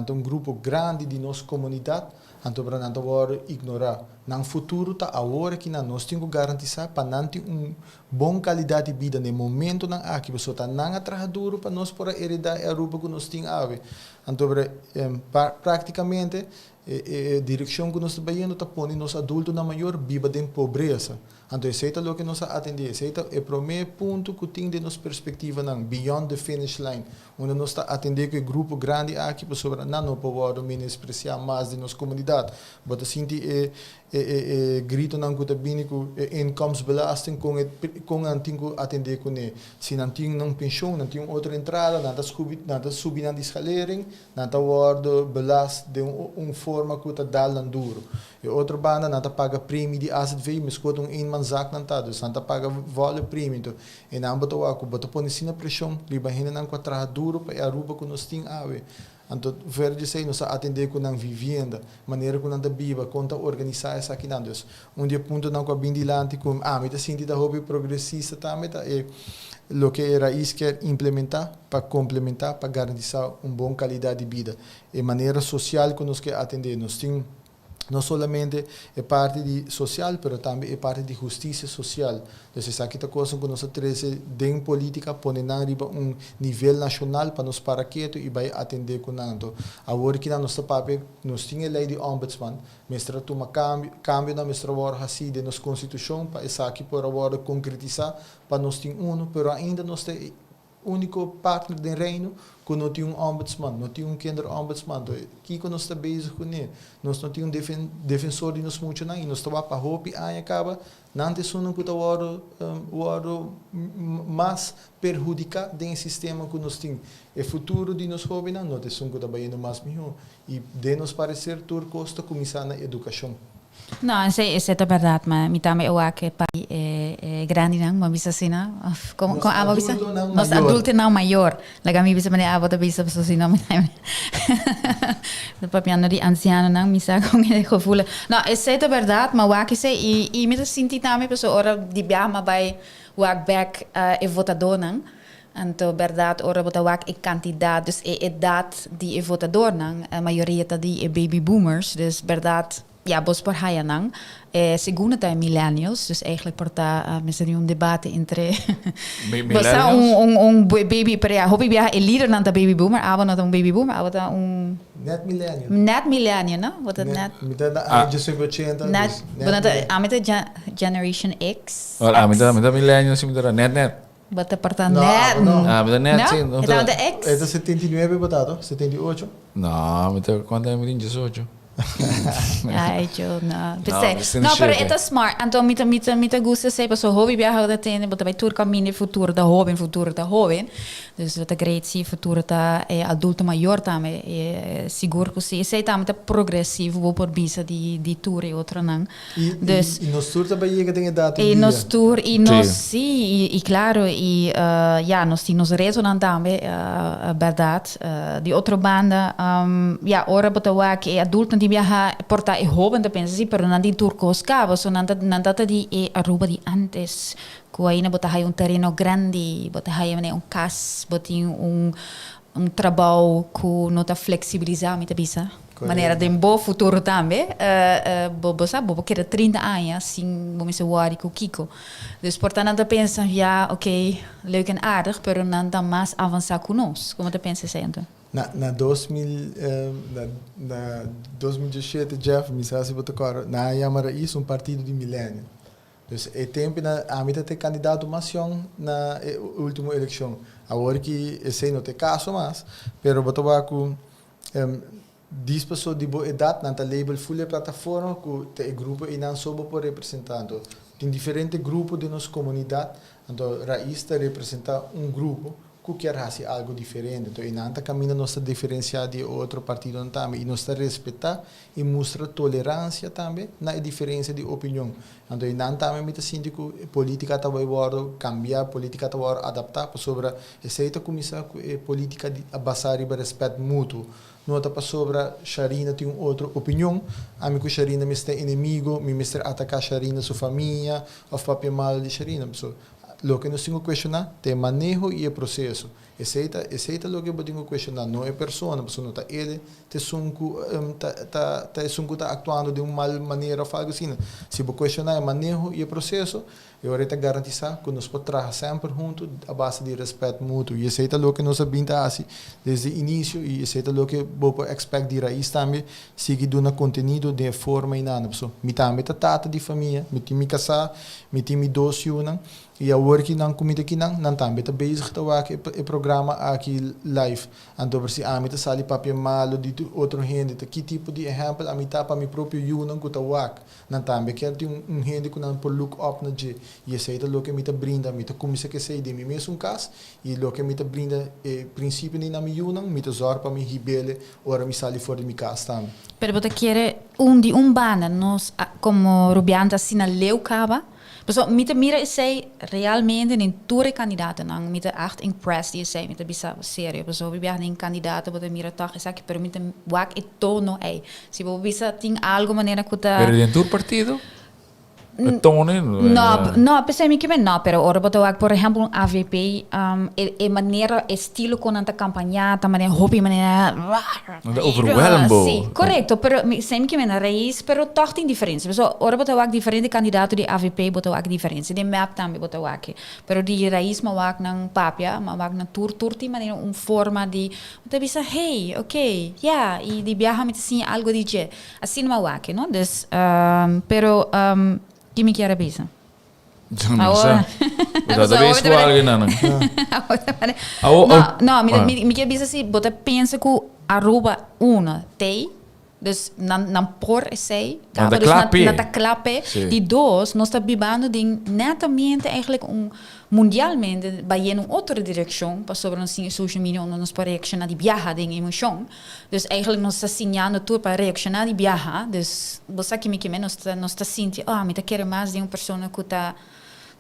ta un grupo grandi di nos comunidad, anto pero nan ta wordo ignora. Nan futuro ta awor aki nan nos tin cu garantisa pa nan tin un bon calidad di bida na momentonan aki, pasobra ta nan a traha duro pa nos por a hereda e Aruba cu nos tin awe. Anto pero practicamente e direccion cu nos ta bayendo ta pone nos adultonan mayor biba den pobresa. Anto esey ta loke nos a atende, esey ta e prome punto cu tin den nos perspectivanan beyond the finish line, unda nos ta atende cu e grupo grandi aki pasobra nan no por wordo menosprecia mas den nos comunidad. Bo ta sinti e gritonan cu ta bini cu e inkomensbelasting con nan tin cu atende cune. Si nan tin un pensioen, nan tin un otro entrada, nan ta subi nan di schalering, nan ta wordo belast den un forma cu ta dal nan duro. E otro banda nan ta paga premie di AZV, mescot un eenmanszaak nan ta, dus nan ta paga volle premie. Anto, e nan bo ta wak, bo ta pone asina presion riba hendenan cu a traha duro pa e Aruba cu nos tin awe. Anto, verder esey nos a atende cu nan vivienda, manera cu nan ta biba, con ta organisa esakinan. Dus, un di e puntonan cu a bin dilanti cu ami ta sinti ta hopi progresista tambe ta e loke e Raiz kier implementa pa complementa, pa garantisa un bon calidad di bida. E manera social cu nos kier atende, nos tin no solamente e parti di social, pero tambe e parti di husticia social. Dus esaki ta cos cu nos a trece den politica, pone nan riba un nivel nacional pa nos para keto y bay atende cu nan. Anto, awor cu nos ta papia, nos tin e ley di ombudsman, mester tuma cambio, cambionan mester wordo haci den nos constitucion pa esaki por wordo concretisa pa nos tin uno, pero ainda nos ta unico partner den reino cu no tin un ombudsman, no tin un kinderombudsman. Anto, kico nos ta bezig cu ne? Nos no tin un defensor di nos muchanan y nos ta pa hopi aña caba, nan ta esunnan cu ta wordo mas perhudica den e sistema cu nos tin. E futuro di nos hobennan no ta esun cu ta bayendo mas miho. Y den nos parecer tur cos ta cuminsa na educacion. No, esei esei ta bèrdat, ma mi tambe e wak e pai e e grandinan, bo a bisa asina, òf kon Nos kon abo a bisa? adultonan Nos mayor. adultonan mayor. Laga mi bisa manera abo ta bisa pasobra si no mi ta papiando di ansianonan, mi sa kon e gevoel. No, esei ta bèrdat, ma wak esei i i mi ta sinti tambe pasobra ora di biaha mi a bai wak bèk e votadónan, Anto berdad ora bo ta wak e cantidad, dus e edad di e votadornan, e mayoria ta di e baby boomers, dus berdad ya bos por haya nan. E segundo ta e millennials, dus eigenlijk por ta mester di un debate entre bo sa un un un baby, pero ya hopi biaha e lidernan ta baby boomer, abo no ta un baby boomer, abo ta un. Net millennial. Net millennial, no? Bo ta net. Mi ta na aña 1980, dus net Bo no ta, millennial. ami ta generation X. Ami ta, mi ta millennial, si mi ta net net. Bo ta porta No, net. abo no. Ah, mi ta net, No? sí. No E tabata ex? E ta 79 bo ta to? 78? No, mi ta cuanto aña mi tin? 18. Ay, yo no. No, P'esei. mi tin No, pero e siete. ta smart. Anto mi ta mi ta mi ta gusta esei pasobra hopi biaha bo ta tende bo ta bai tur kaminda e futuro ta hoben, futuro ta hoben. Dus bo ta great si futuro ta e adulto mayor tambe. E sigur ku si. Esei tambe ta progresivo bo por bisa di di tur e otronan. I, Dus, i, i nos tur ta bai yega den edat un I dia. nos tur, i nos, Sí. sí, i, i klaro, i ya, nos tin nos retonan tambe, bèrdat. Di otro banda, ya, ora bo ta wak e adultonan tin biaha, por ta e hóben ta pensa así, pero nan tin tur kos kaba, so nan ta, nan ta ta di e Aruba di ántes, ku ainda bo ta haya un tereno grandi, bo ta haya manera un kas, bo tin un, Un trabou ku no ta fleksibilisá, mi ta bisa. Manera den bo futuro tambe, bo bo sa bo por keda 30 aña sin bo mester wòri ku kiko. Dus por ta nan ta pensa, ya, oké, leuk en aardig, pero nan ta mas avansá ku nos. Komo ta pensa esei anto? Na na 2000, na na 2017, Jeff, mi sa si bo ta kòrda, nan a yama Rais un partido di millennial. Dus e tempunan ami ta te kandidato mas yòn na e ultimo elekshon. Awor ki esei no ta e kaso mas, pero bo ta wak ku dis paso di bo edat nan ta label ful e plataforma ku ta e grupo einan so bo por representá. Anto tin diferente grupo den nos komunidat, anto Rais ta representá un grupo ku kier hasi algu diferente. Anto einan ta kaminda nos ta diferensiá di e otro partidonan tambe i nos ta respetá i mustra toleransia tambe na e diferensia di opinion. Anto einan tambe mi ta sinti ku e politika ta bai wòrdu kambiá, politika ta wòrdu adaptá pasobra esei ta kuminsá ku e politika di a basá riba rèspèt mutuo. No ta pasobra Sharina tin un otro opinion, ami ku Sharina mester enemigo, mi mester ataká Sharina su famia òf papia malu di Sharina. Pasobra loke nos tin ku kuestioná ta e maneho i e proseso. Esei ta esei ta loke bo tin ku kuestioná, no e persona, pasobra no ta el ta esun ku ta ta ta esun ku ta aktuando den un mal manera òf algu asina. Si bo kuestioná e maneho i e proseso, e ora ei ta garantisá ku nos por traha semper huntu a base di rèspèt mutuo. I esei ta loke nos a bin ta hasi desde inisio i esei ta loke bo por èkspèkt di Rais tambe, sigui duna kontenido den e forma einanda. Pasobra mi tambe ta tata di famia, mi tin mi kasá, mi tin mi dos yunan. I awor ki nan ku mi ta kinan, nan tambe ta bezig ta wak e programa aki live. Anto por si ami ta sali papia malu di otro hende, ta ki tipo di ehèmpel ami ta pa mi propio yunan ku ta wak? Nan tambe kier tin un hende ku nan por look up na dje. I esei ta loke mi ta brinda. Mi ta kuminsá ku esei den mi mesun kas, i loke mi ta brinda e prinsipionan na mi yunan, mi ta zòrg pa mi hib'el ora mi sali for di mi kas tambe. Pero bo ta kere un di un banda nos komo rubian ta asina leu kaba? Pasobra mi ta mira esei realmente den tur e kandidatonan. Mi ta echt impressed di esei. Mi ta bisa serio. Pasobra hopi biaha den kandidato bo ta mira tòg esaki, pero mi ta wak e tono ei. Si bo bisa tin algu manera ku ta. Pero den tur partido? E tono ei? No, no, p'esei mi kibe no. Pero ora bo ta wak por ehèmpel un avp, e e manera, e stilo ku nan ta kampañá ta manera hopi manera. Nan ta overwhelm bo. Sí, korekto, pero mi semi ke mena rais, pero tòg tin diferensia. Pasobra ora bo ta wak diferente kandidato di avp bo ta wak diferensia. Den mep tambe bo ta wak. Pero di rais mi a wak nan papia, mi a wak nan tur, tur tin manera un forma di bo ta bisa hey, oké, ya, i di biaha mi ta siña algu di dje. Asina mi a wak, no? Dus, pero ki mi kier a bisa? Awor. Bo ta bes ku algu nan. No, no, mi mi kier bisa si bo ta pensa ku Aruba uno tei, dus nan nan por esei, Nan ta kla p'e. Nan ta kla p'e. Si. Di dos, nos ta bibando den netamente eigenlijk un. Mundialmente bai den un otro direccion, pasobra nos tin social media unda nos por reacciona di biaha den emocion. Dus eigenlijk nos ta siñando tur pa reacciona di biaha. Dus bo sa kimi kimen nos ta sinti, "Oh, mi ta kere mas den un persona cu ta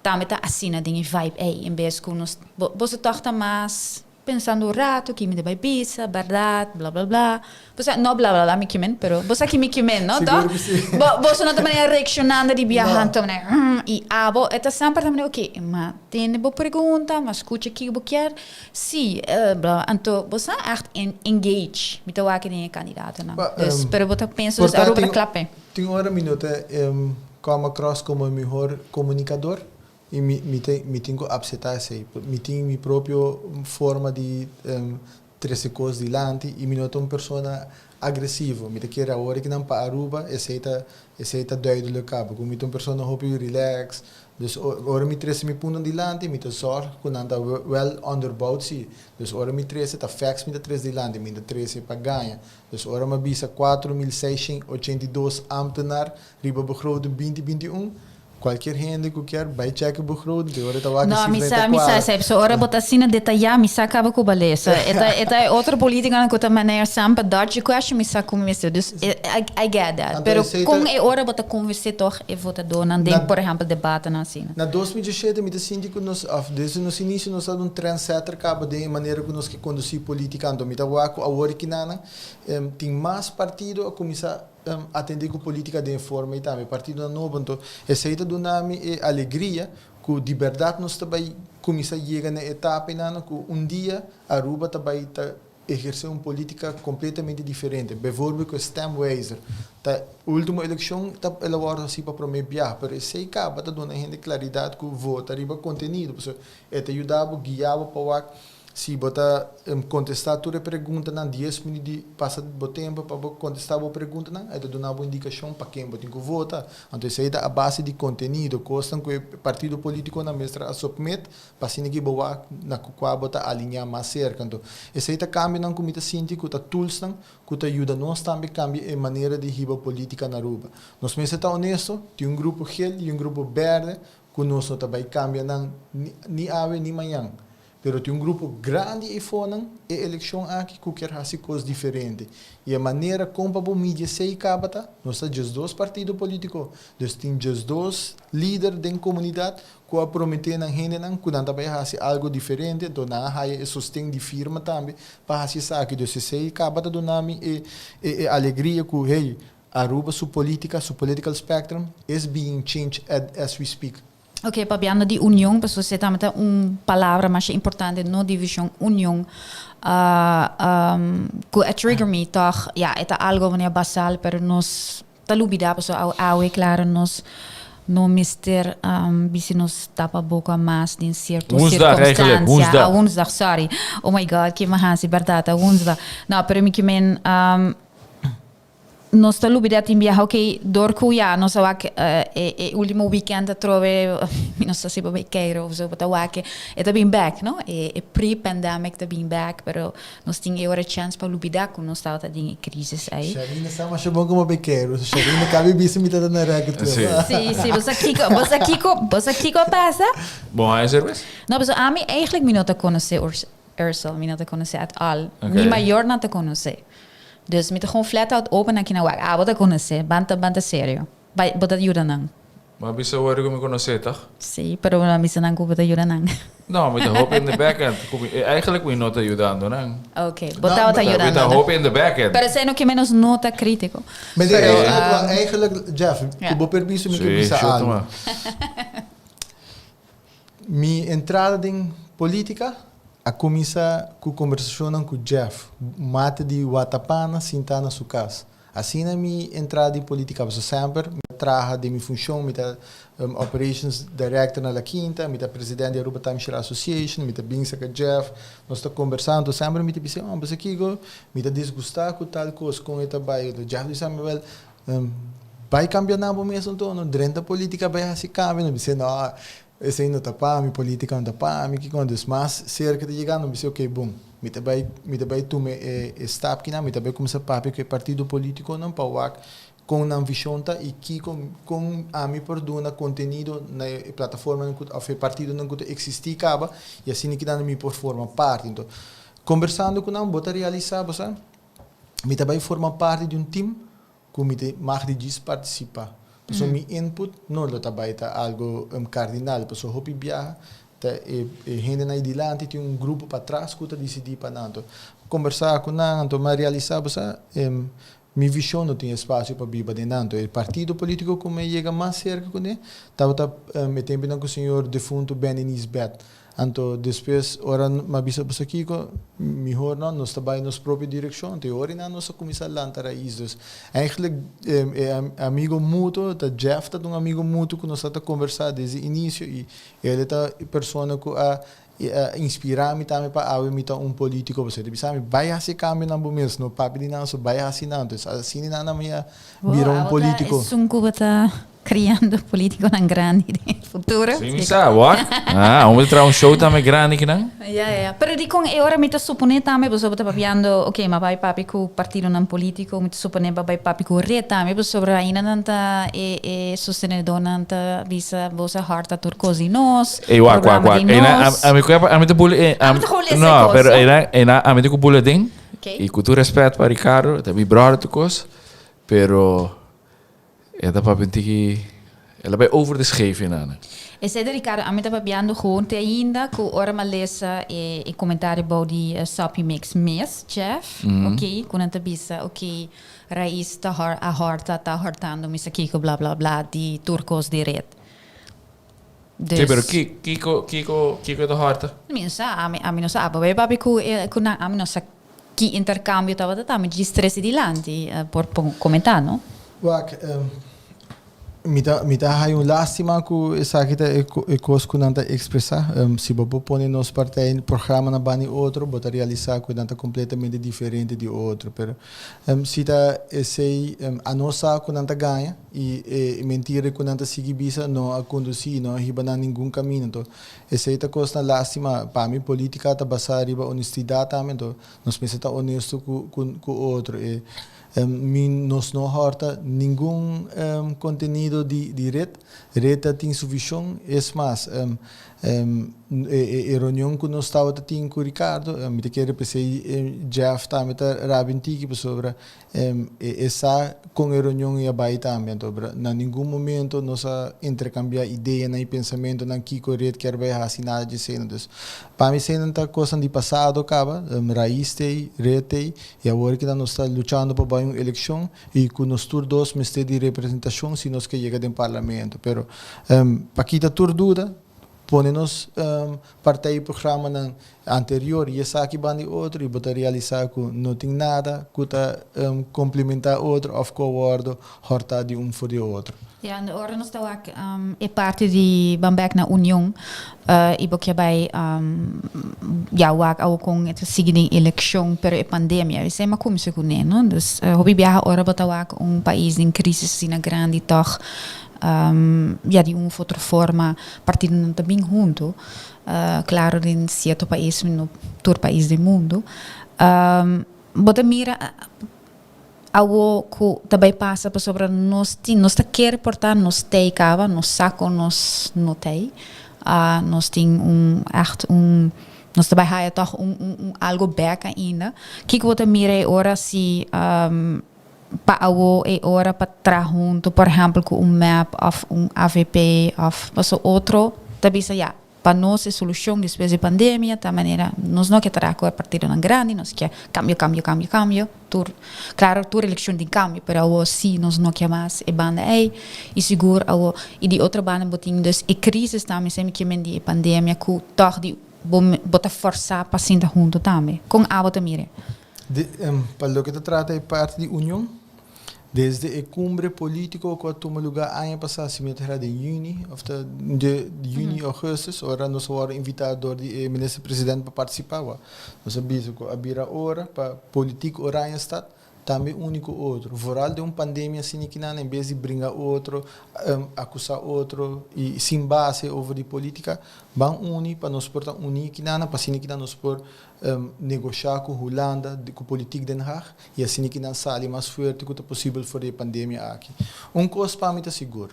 tambe ta asina den e vibe ey", en bes cu nos bo toch ta mas pensando un rato cu mi ta bay bisa, berdad, bla bla bla. Bo sa, no bla bla bla mi kimen, pero bo sa ki mi kimen, no? Sigur Toch? Cu si. Bo no ta manera reaccionando di biaha, No. anto manera, y abo, e ta semper tambe, ok, ma tende bo pregunta, ma scucha kico bo kier. Si, bla, anto bo sa echt engage, mi ta wak den e candidatonan. Pa, Dus, pero bo ta pensa, dus por ta Aruba ta klape. Tin ora mi no ta come across como e mihor comunicador y mi tin cu acepta esey. Mi tin mi propio forma di trece cos dilanti y mi no ta un persona agresivo. Mi ta kere awor cu nan pa Aruba, esey ta duidelijk caba. Cu mi ta un persona hopi relax. Dus ora mi trece mi punto dilanti, mi ta zorg cu nan ta wel onderbouwd si. Dus ora mi trece ta facts mi ta trece dilanti, mi ta trece pa gaña. Dus ora mi bisa 4.682 ambtenaar riba begroting 2021, cualkier hende cu kier bay check e begroting, te ora ta wak No, cifra mi sa, ta mi sa, cuadra. sa, so ora bo ta asina detaya, mi sa caba cu balesa. E ta otro politica cu ta manera semper dodge question, mi sa con mi mester. Dus I get that. Anto, Pero con e ora bo ta convence toch e votadornan den, por ehempel, debatenan asina? Na 2017 mi ta sinti cu nos, of desde nos inicio nos a un trendsetter caba den manera cu nos ke conduci politica. Anto mi ta wak cu awor kinana tin mas partido a cuminsa atende cu politica den forma y tambe partido nobo. Anto esey ta duna mi e alegria cu di berdad nos ta bay cuminsa yega na etapa inana cu un dia Aruba ta bay ta eherce un politica completamente diferente. Bijvoorbeeld cu stemwijzer. Ta ultimo eleccion ta el a wordo haci pa prome biaha, pero esey caba ta duna hende claridad cu vota riba contenido. Pasobra e ta yuda bo, guia bo pa wak si bo ta contesta tur e preguntanan, 10 minuut di pasa bo tempo pa bo contesta bo preguntanan, e ta duna bo indicacion pa ken bo tin cu vota. Anto esey ta a base di contenido, cosnan cu e partido politiconan mester a submit pa asina cu bo wak na cua bo ta alinea mas cerca. Anto esey ta cambionan cu mi ta sinti cu ta toolsnan cu ta yuda nos tambe cambia e manera di hiba politica na Aruba. Nos mester ta honesto, tin un grupo geel y un grupo berde cu nos no ta bay cambia nan ni awe ni mañan. Pero tin un grupo grandi eifonan e eleccion aki cu kier haci cos diferente. Y e manera con pa bo midi esey caba ta, nos ta 12 partido politico. Dus tin 12 lider den comunidad cu a promete nan hendenan cu nan ta bay haci algo diferente, anto nan a haya e sosten di firma tambe pa haci esaki. Dus esey caba ta duna mi e alegria cu, hey, Aruba su politica, su political spectrum is being changed as we speak. Ok, papiando di union, pasobra esey tambe ta un palabra mas importante, no division, union. Cu a trigger me toch, ja, e ta algo manera basal, pero nos ta lubida, pasobra awe, claro, nos no mester bisi nos tapa boca mas den cierto Woensdag eigenlijk, circunstancia. Woensdag. Ah, woensdag, sorry. Oh my God, ki mahasi, berdad, woensdag. No, pero mi kimen nos ta lubida tin biaha, ok, door cu ja, nos a wak e ultimo weekend atrobe, mi no sa si bo bay keiro of zo, bo ta wak, e ta bin back, no? E pre-pandemic ta bin back, pero nos tin e ora chance pa lubida cu nos tabata den e crisis ey. Sharina sa masha bon como bequeiro. Sharina cabe bisa mi tata na record. Si. Si, bo sa kico, bo sa kico, bo sa kico a pasa? Bon, hij service? No, pero ami eigenlijk mi no ta conoce Ursel, mi no ta conoce at all. Ok. Mi mayor no ta conoce. Dus mi ta gewoon flat out open aki na wak. Ah, bo ta conoce, banta banta serio. Bay, bo ta yuda nan. Maar bisa hoor ik me conocer, toch? Si, pero mi sa nan cu bo ta yuda nan. No, mi ta hopi in the backend. Eigenlijk mi no ta yudando, no? Ok, bo ta No, yuda Mi ta nan. hopi in the backend. Pero esey no kiermen no ta critico. Maar Pero, eigenlijk, eigenlijk, Jeff, ja. cu bo permiso mi Si, kier bisa shoot algo. Maar. Mi entrada den politica a cuminsa cu conversacion cu Jeff, mate di Watapana, sinta na su cas. Asina mi entrada den politica, pasobra semper mi traha den mi funcion, mi ta operations director na La Quinta, mi ta presidente di Aruba Timeshare Association, mi ta bin cu Jeff, nos ta conversando, semper mi ta bisa, "Oh, mas aki mi ta disgusta cu tal cos, con e ta bay." Jeff bisa mi, "Wel, bay cambia na bo mes anto, no drenta politica, bay haci cambio." No bisa, "No, esey no ta pa mi, politica no ta pa mi." Cu cuando mas cerca di yega, no bisa, "Ok, bom, mi ta bay tuma e stap aki, mi ta bay cuminsa papia cu e partido politico nan pa wak." Kon nan vishon ta i kiko kon ami por duna kontenido na e plataformanan ku òf e partidonan ku ta eksistí kaba i asina kinan mi por forma parti. Enton, kombersando ku nan bo ta realisá bo sa mi ta bai forma parti di un tim ku mi ta mag di djis partisipá. Pasobra mi input no lo ta bai ta algu kardinal pasobra hopi biaha ta e hendenan ei dilanti tin un grupo patras ku ta disidí pa nan. Enton, kombersá ku nan anto mi a realisá bo sa Mi vision no tin espacio pa biba den nan. E partido politico cu mi a yega mas cerca cune tabata e temponan cu señor defunto Benny Nisbet. Anto despues ora mi a bisa boso kico, mihor no, nos ta bay nos propio direccion. Anto e ora nan nos a cuminsa lanta raiz. Dus eigenlijk e amigo mutuo ta Jeff ta un amigo mutuo cu nos ta conversa desde inicio y el ta e persona cu a E a inspirá mi tambe pa awe mi ta un polítiko pasobra e ta bisa mi bai hasi e kambionan bo mes, no papia di nan so bai hasi nan. Entonces asina nan a mi a bira un polítiko. Bo ta esun ku bo ta kriando polítikonan grandi den e futuro. Si mi sa, wak. Ah, amo ta traha un show tambe grandi kinan. Ya, ya. Pero dikon e ora mi ta suponé tambe pasobra bo ta papiando, oke, mi a bai papia ku partidonan polítiko, mi ta suponé bo a bai papia ku red tambe pasobra ainda nan ta e e sostenedornan ta bisa bo sa hòrta tur kos di nos. Ey, wak, wak, wak. Programa di nos. Ey, ami, ami ta bula, eh, Ami ta gewoon lesa no, e kos, pero no? ey, ey, ami ta ku bula den. Okay. I ku tur respet pa Ricardo, ta mi brother tur kos, pero e ta papia un tiki, el a bai over de scheef inana. Esei ta Ricardo, ami ta papiando gewoon te ainda ku ora mi a lesa e, e komentario bou di Soppy Mix mes, Jeff, ok, ku nan ta bisa, ok, Raiz ta hor, a horta, ta hortando mi sa kiko bla bla bla di tur kos di red. Dus, sí, pero ki, kiko, kiko, kiko ta horta? Mi no sa, ami, ami no sa. Pasobra papi ku e, ku nan, ami no sa ki interkambio tabata ta. Mi djis trese dilanti por komentá, no? Wak, mi ta, mi ta haña un lástima ku esaki ta e, e kos ku nan ta ekspresá. Si bo por pone nos partij programa na banda di otro, bo ta realisá ku nan ta kompletamente diferente di otro. Pero si ta esei, anos sa ku nan ta gaña. I e mentira ku nan ta sigui bisa no a kondusí, no a hiba nan ningun kaminda. Anto, esei ta kosnan lástima. Pa mi polítika ta basá riba honestidat tambe, anto nos mester ta honesto ku ku otro. E mi nos no hòrta ningun kontenido di di ret. Ret ta tin su vishon. Es mas, e reunion ku nos tabata tin ku Ricardo, mi ta kere p'esei Jeff tambe ta rabia un tiki pasobra E sa kon e reunion i a bai tambe. Anto na ningun momento nos a interkambiá ideanan i pensamentonan kiko red kier bai hasi nada dje eseinan. Dus pa mi eseinan ta kosnan di pasado kaba, rais t'ei, red t'ei i awor kinan nos ta luchando pa bai un elekshon i ku nos tur dos mester di representashon si nos ke yega den parlamento. Pero pa kita tur duda pone nos partij programanan anterior y esaki banda di otro y bo ta realisa cu no tin nada cu ta complementa otro of cu a wordo horta di un for di otro. Ja, en ora nos ta wak e parti di ban bek na Union y bo ke bay ja wak awo con e ta sigui den eleccion pero e pandemia esey a cuminsa cune no dus hopi biaha ora bo ta wak un pais den crisis asina grandi toch ja di un of otro forma partidonan ta bin hunto Claro den cierto pais, no tur pais den mundo. Bo ta mira awo cu ta bay pasa pasobra nos tin, nos ta kere por ta, nos tey caba, nos sa cu nos no tey. Nos tin un echt un, nos ta bay haya toch un un algo bek ainda. Kico bo ta mira e ora si pa awo e ora pa traha hunto, por ehempel cu un mep of un avp of paso otro ta bisa ya, pa nos e solucion despues di pandemia ta manera nos no ke traha cu e partidonan grandi, nos ke cambio, cambio, cambio, cambio, tur, claro tur eleccion tin cambio, pero awo si nos no ke mas e banda ey y sigur awo, y di otro banda bo tin dus e crisis tambe esey mi ke men di e pandemia cu toch di bo bo ta forsa pa sinta hunto tambe, con abo ta mira? De, pa loke ta trata e parti di Union, desde e cumbre politico cu a tuma lugar aña pasa, si mi no ta hera den juni, of ta de juni, augustus, ora nos a worde invita door di e minister president pa participa, nos a bisa cu a bira ora pa politiek Oranjestad. tambe uni ku otro. Vooral den un pandemia asina kinan en bes di bringa otro, akusá otro i sin base over di polítika, ban uni pa nos por ta uní kinan pa asina kinan nos por negoshá ku Hulanda, ku politiek Den Haag i asina kinan sali mas fuerte ku ta posibel for di e pandemia aki. Un kos pa mi ta sigur,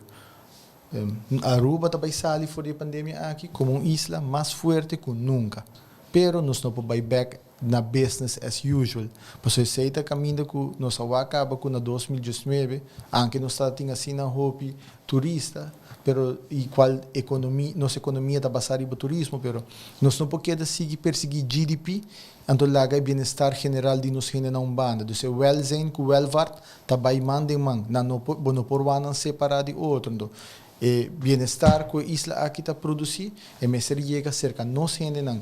Aruba ta bai sali for di e pandemia aki komo un isla mas fuerte ku nunka. Pero nos no por bai bèk na business as usual. Pasobra esei ta kaminda ku nos a wak kaba ku na 2019, anke nos tabatin asina hopi turista, pero i kual ekonomi, nos ekonomia ta basá riba turismo, pero nos no por keda sigui persiguí GDP, anto laga e bienestar general di nos hende na un banda. Dus e welzijn ku welvaart ta bai man den man. Nan no por, bo no por wak nan separá di otro. Anto e bienestar ku e isla aki ta produsí, e mester yega serka nos hendenan.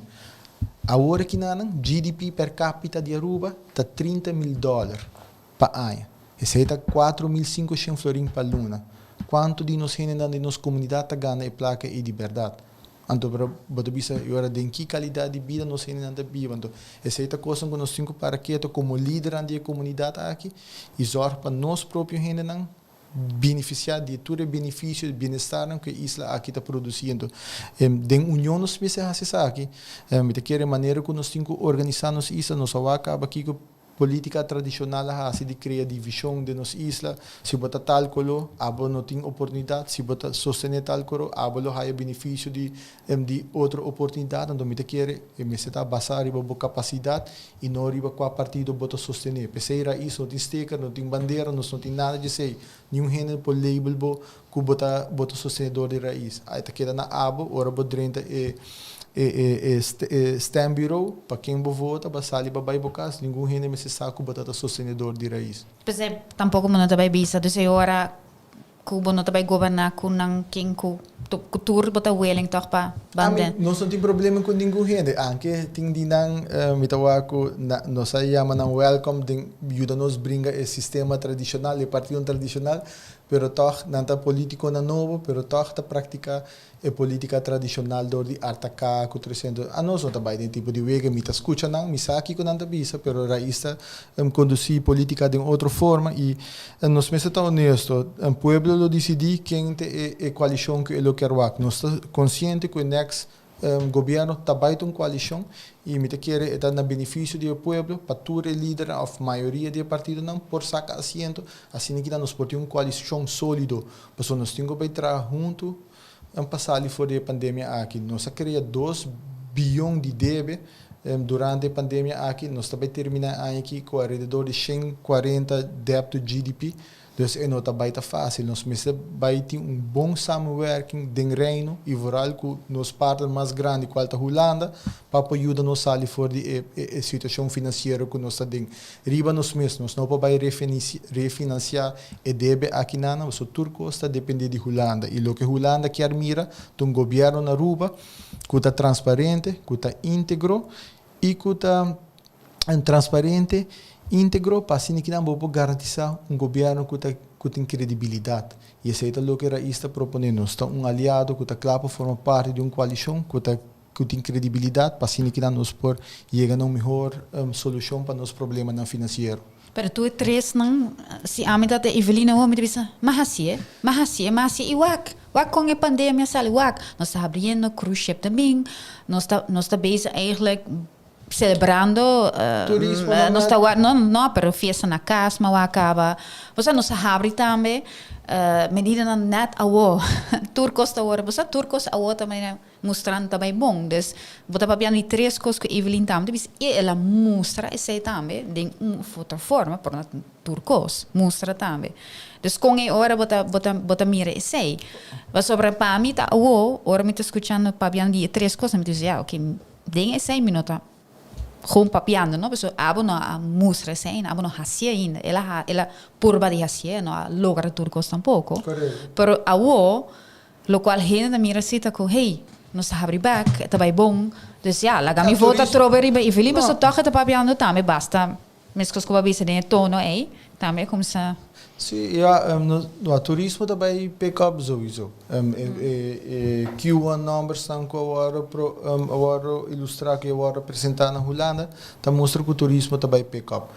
Awor akinanan, GDP per capita di Aruba ta 30.000 dòler pa aña. Esei ta 4500 florin pa luna. Kuantu di nos hendenan den nos komunidat ta gana e plaka ei di bèrdat? Anto pero bo ta bisa e ora den ki kalidat di bida nos hendenan ta biba. Anto esei ta kosnan ku nos tin ku para keto komo lidernan di e komunidat aki i zòrg pa nos propio hendenan benefisiá di tur e benefisio i bienestarnan ku e isla aki ta produsí. Anto den union nos mester hasi esaki. Mi ta kere manera ku nos tin ku organisá nos isla, nos a wak kaba kiko Politica tradicional a haci di crea division den nos isla. Si bo ta tal colo, abo no tin oportunidad. Si bo ta sostene tal coro, abo lo haya beneficio di di otro oportunidad. Anto mi ta kere e mester ta basa riba bo capacidad y no riba cua partido bo ta sostene. P'esey Raiz no tin sticker, no tin bandera, nos no tin nada djesey. Niun hende por label bo ku bo ta bo ta sostenedor di Raiz. Ai ta keda na abo ora bo drenta e e e e stembureau pa ken bo vota bo a sali bo a bai bo kas ningun hende mester sa ku bo ta ta sostenedor di Raiz. P'esei tampoko bo no ta bai bisa dus e ora ku bo no ta bai goberná ku nan ken ku ku tur bo ta willing tòg pa ban den. Ami nos no tin problema ku ningun hende anke tin di nan mi ta wak ku nos a yama nan welcome den yuda nos bringa e sistema tradishonal e partidonan tradishonal Pero tòg nan ta polítikonan nobo, pero tòg ta praktiká e polítika tradishonal dor di artaká ku 300. Anos no ta bai den tipo di wega, mi ta skucha nan, mi sa kiko nan ta bisa, pero Rais ta kondusí polítika den otro forma i nos mester ta honesto, pueblo lo disidí ken ta e koalishon ku e lo kier wak. Nos ta konsiente ku e nèks Gobierno ta bai ta un coalicion y mi ta kere e ta na beneficio di e pueblo pa tur e lidernan of mayoria di e partidonan por saca asiento asina ki nos por tin un coalicion solido pasobra nos tin cu bai traha hunto pa sali for di e pandemia aki. Nos a crea 2 biyon di debe durante e pandemia aki nos ta bai termina e aña aki cu alrededor di 140 debt to GDP. Dus e no ta bai ta fácil. Nos mester bai tin un bon samenwerking den Reino i vooral ku nos partner mas grandi kual ta Hulanda pa por yuda nos sali for di e e situashon finansiero ku nos ta den. Riba nos mes nos no por bai refinansiá e debe akinan pasobra tur kos ta dependé di Hulanda i loke Hulanda kier mira ta un gobièrnu na Aruba ku ta transparente, ku ta íntegro i ku ta transparente, íntegro, pa asina kinan bo por garantisá un gobièrnu ku ta ku tin kredibilidat. I esei ta loke Rais ta proponé. Nos ta un aliado ku ta kla pa forma parti di un koalishon ku ta ku tin kredibilidat pa asina kinan nos por yega na un mihor solushon pa nos problemanan finansiero. Pero tur e tresnan, si ami ta te Evelina hoor mi ta bisa, ma hacié, ma hacié, ma hacié i wak, wak con e pandemia sali, wak, nos ta habriendo, cruise ship ta bin, nos ta, nos ta bezig eigenlijk celebrando, Turismo nan nos ta wak, no, no, pero fiesta na cas ma wak caba, osea nos a habri tambe, medidanan net awo, tur cos ta worde, bo sa tur cos awo ta manera. Mustrando ta bai bon. Dus bo ta papiando di tres kos ku Evelyn tambe ta bisa i el a mustra esei tambe den un of otro forma, por no tur kos, mustra tambe. Dus kon e ora bo ta bo ta bo ta mira esei? Pasobra pa mi ta awo, ora mi ta skuchando papiando di e tres kosnan mi ta bisa ya oke den esei mi no ta gewoon papiando no, pasobra abo no a mustra esei, abo no hasi ainda. El a el a purba di hasié, no a logra tur kos tampoko. Pero awo Locual hende ta mira si ta cu, hey, nos ta habri bek, e ta bay bon. Dus ya, laga mi vota atrobe riba Evelyn, pasobra toch e ta papiando tambe basta, mescos cu bo a bisa den e tono ey, tambe a cuminsa. Si, ja, no, turismo ta bay pick up sowieso. E Q1 numbers nan cu awor ilustra, cu awor presenta na Hulanda, ta mustra cu turismo ta bay pick up.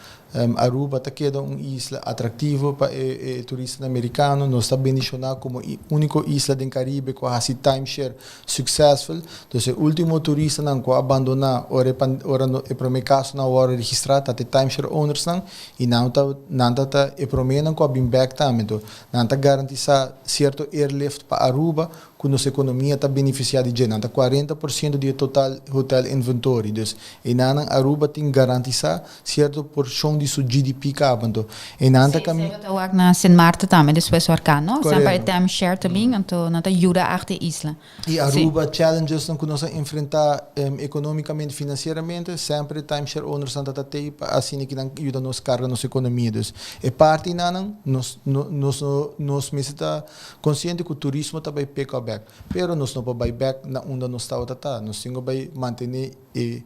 Aruba ta keda un isla atractivo pa e turista americano. Nos ta bendiciona como unico isla den Caribe cu a haci timeshare successful. Anto, e ultimo turista nan cu a abandona ora no, e prome caso nan awor registra ta e timeshare owners nan y nan ta e prome nan cu a bin back tambe. Anto, nan ta garantisa cierto airlift pa Aruba cu nos economia ta beneficia di dje. Nan ta 40% di total hotel inventory. Dus, y nan Aruba tin garantisa cierto porcion di su GDP caba. Anto, y nan ta Ook na Sint Maarten tambe, despues orkaan, no? Correcto. Semper timeshare tambe, anto nan ta yuda echt e isla. Y Aruba challenges cu nos a enfrenta economicamente, financieramente, semper timeshare owners nan ta tey pa asina cu nan yuda nos carga nos economia. Dus, e parti nan nos mester ta consciente cu turismo ta bay pick up back. Pero nos no por bay back na unda nos tawata ta. Nos tin cu bay mantene e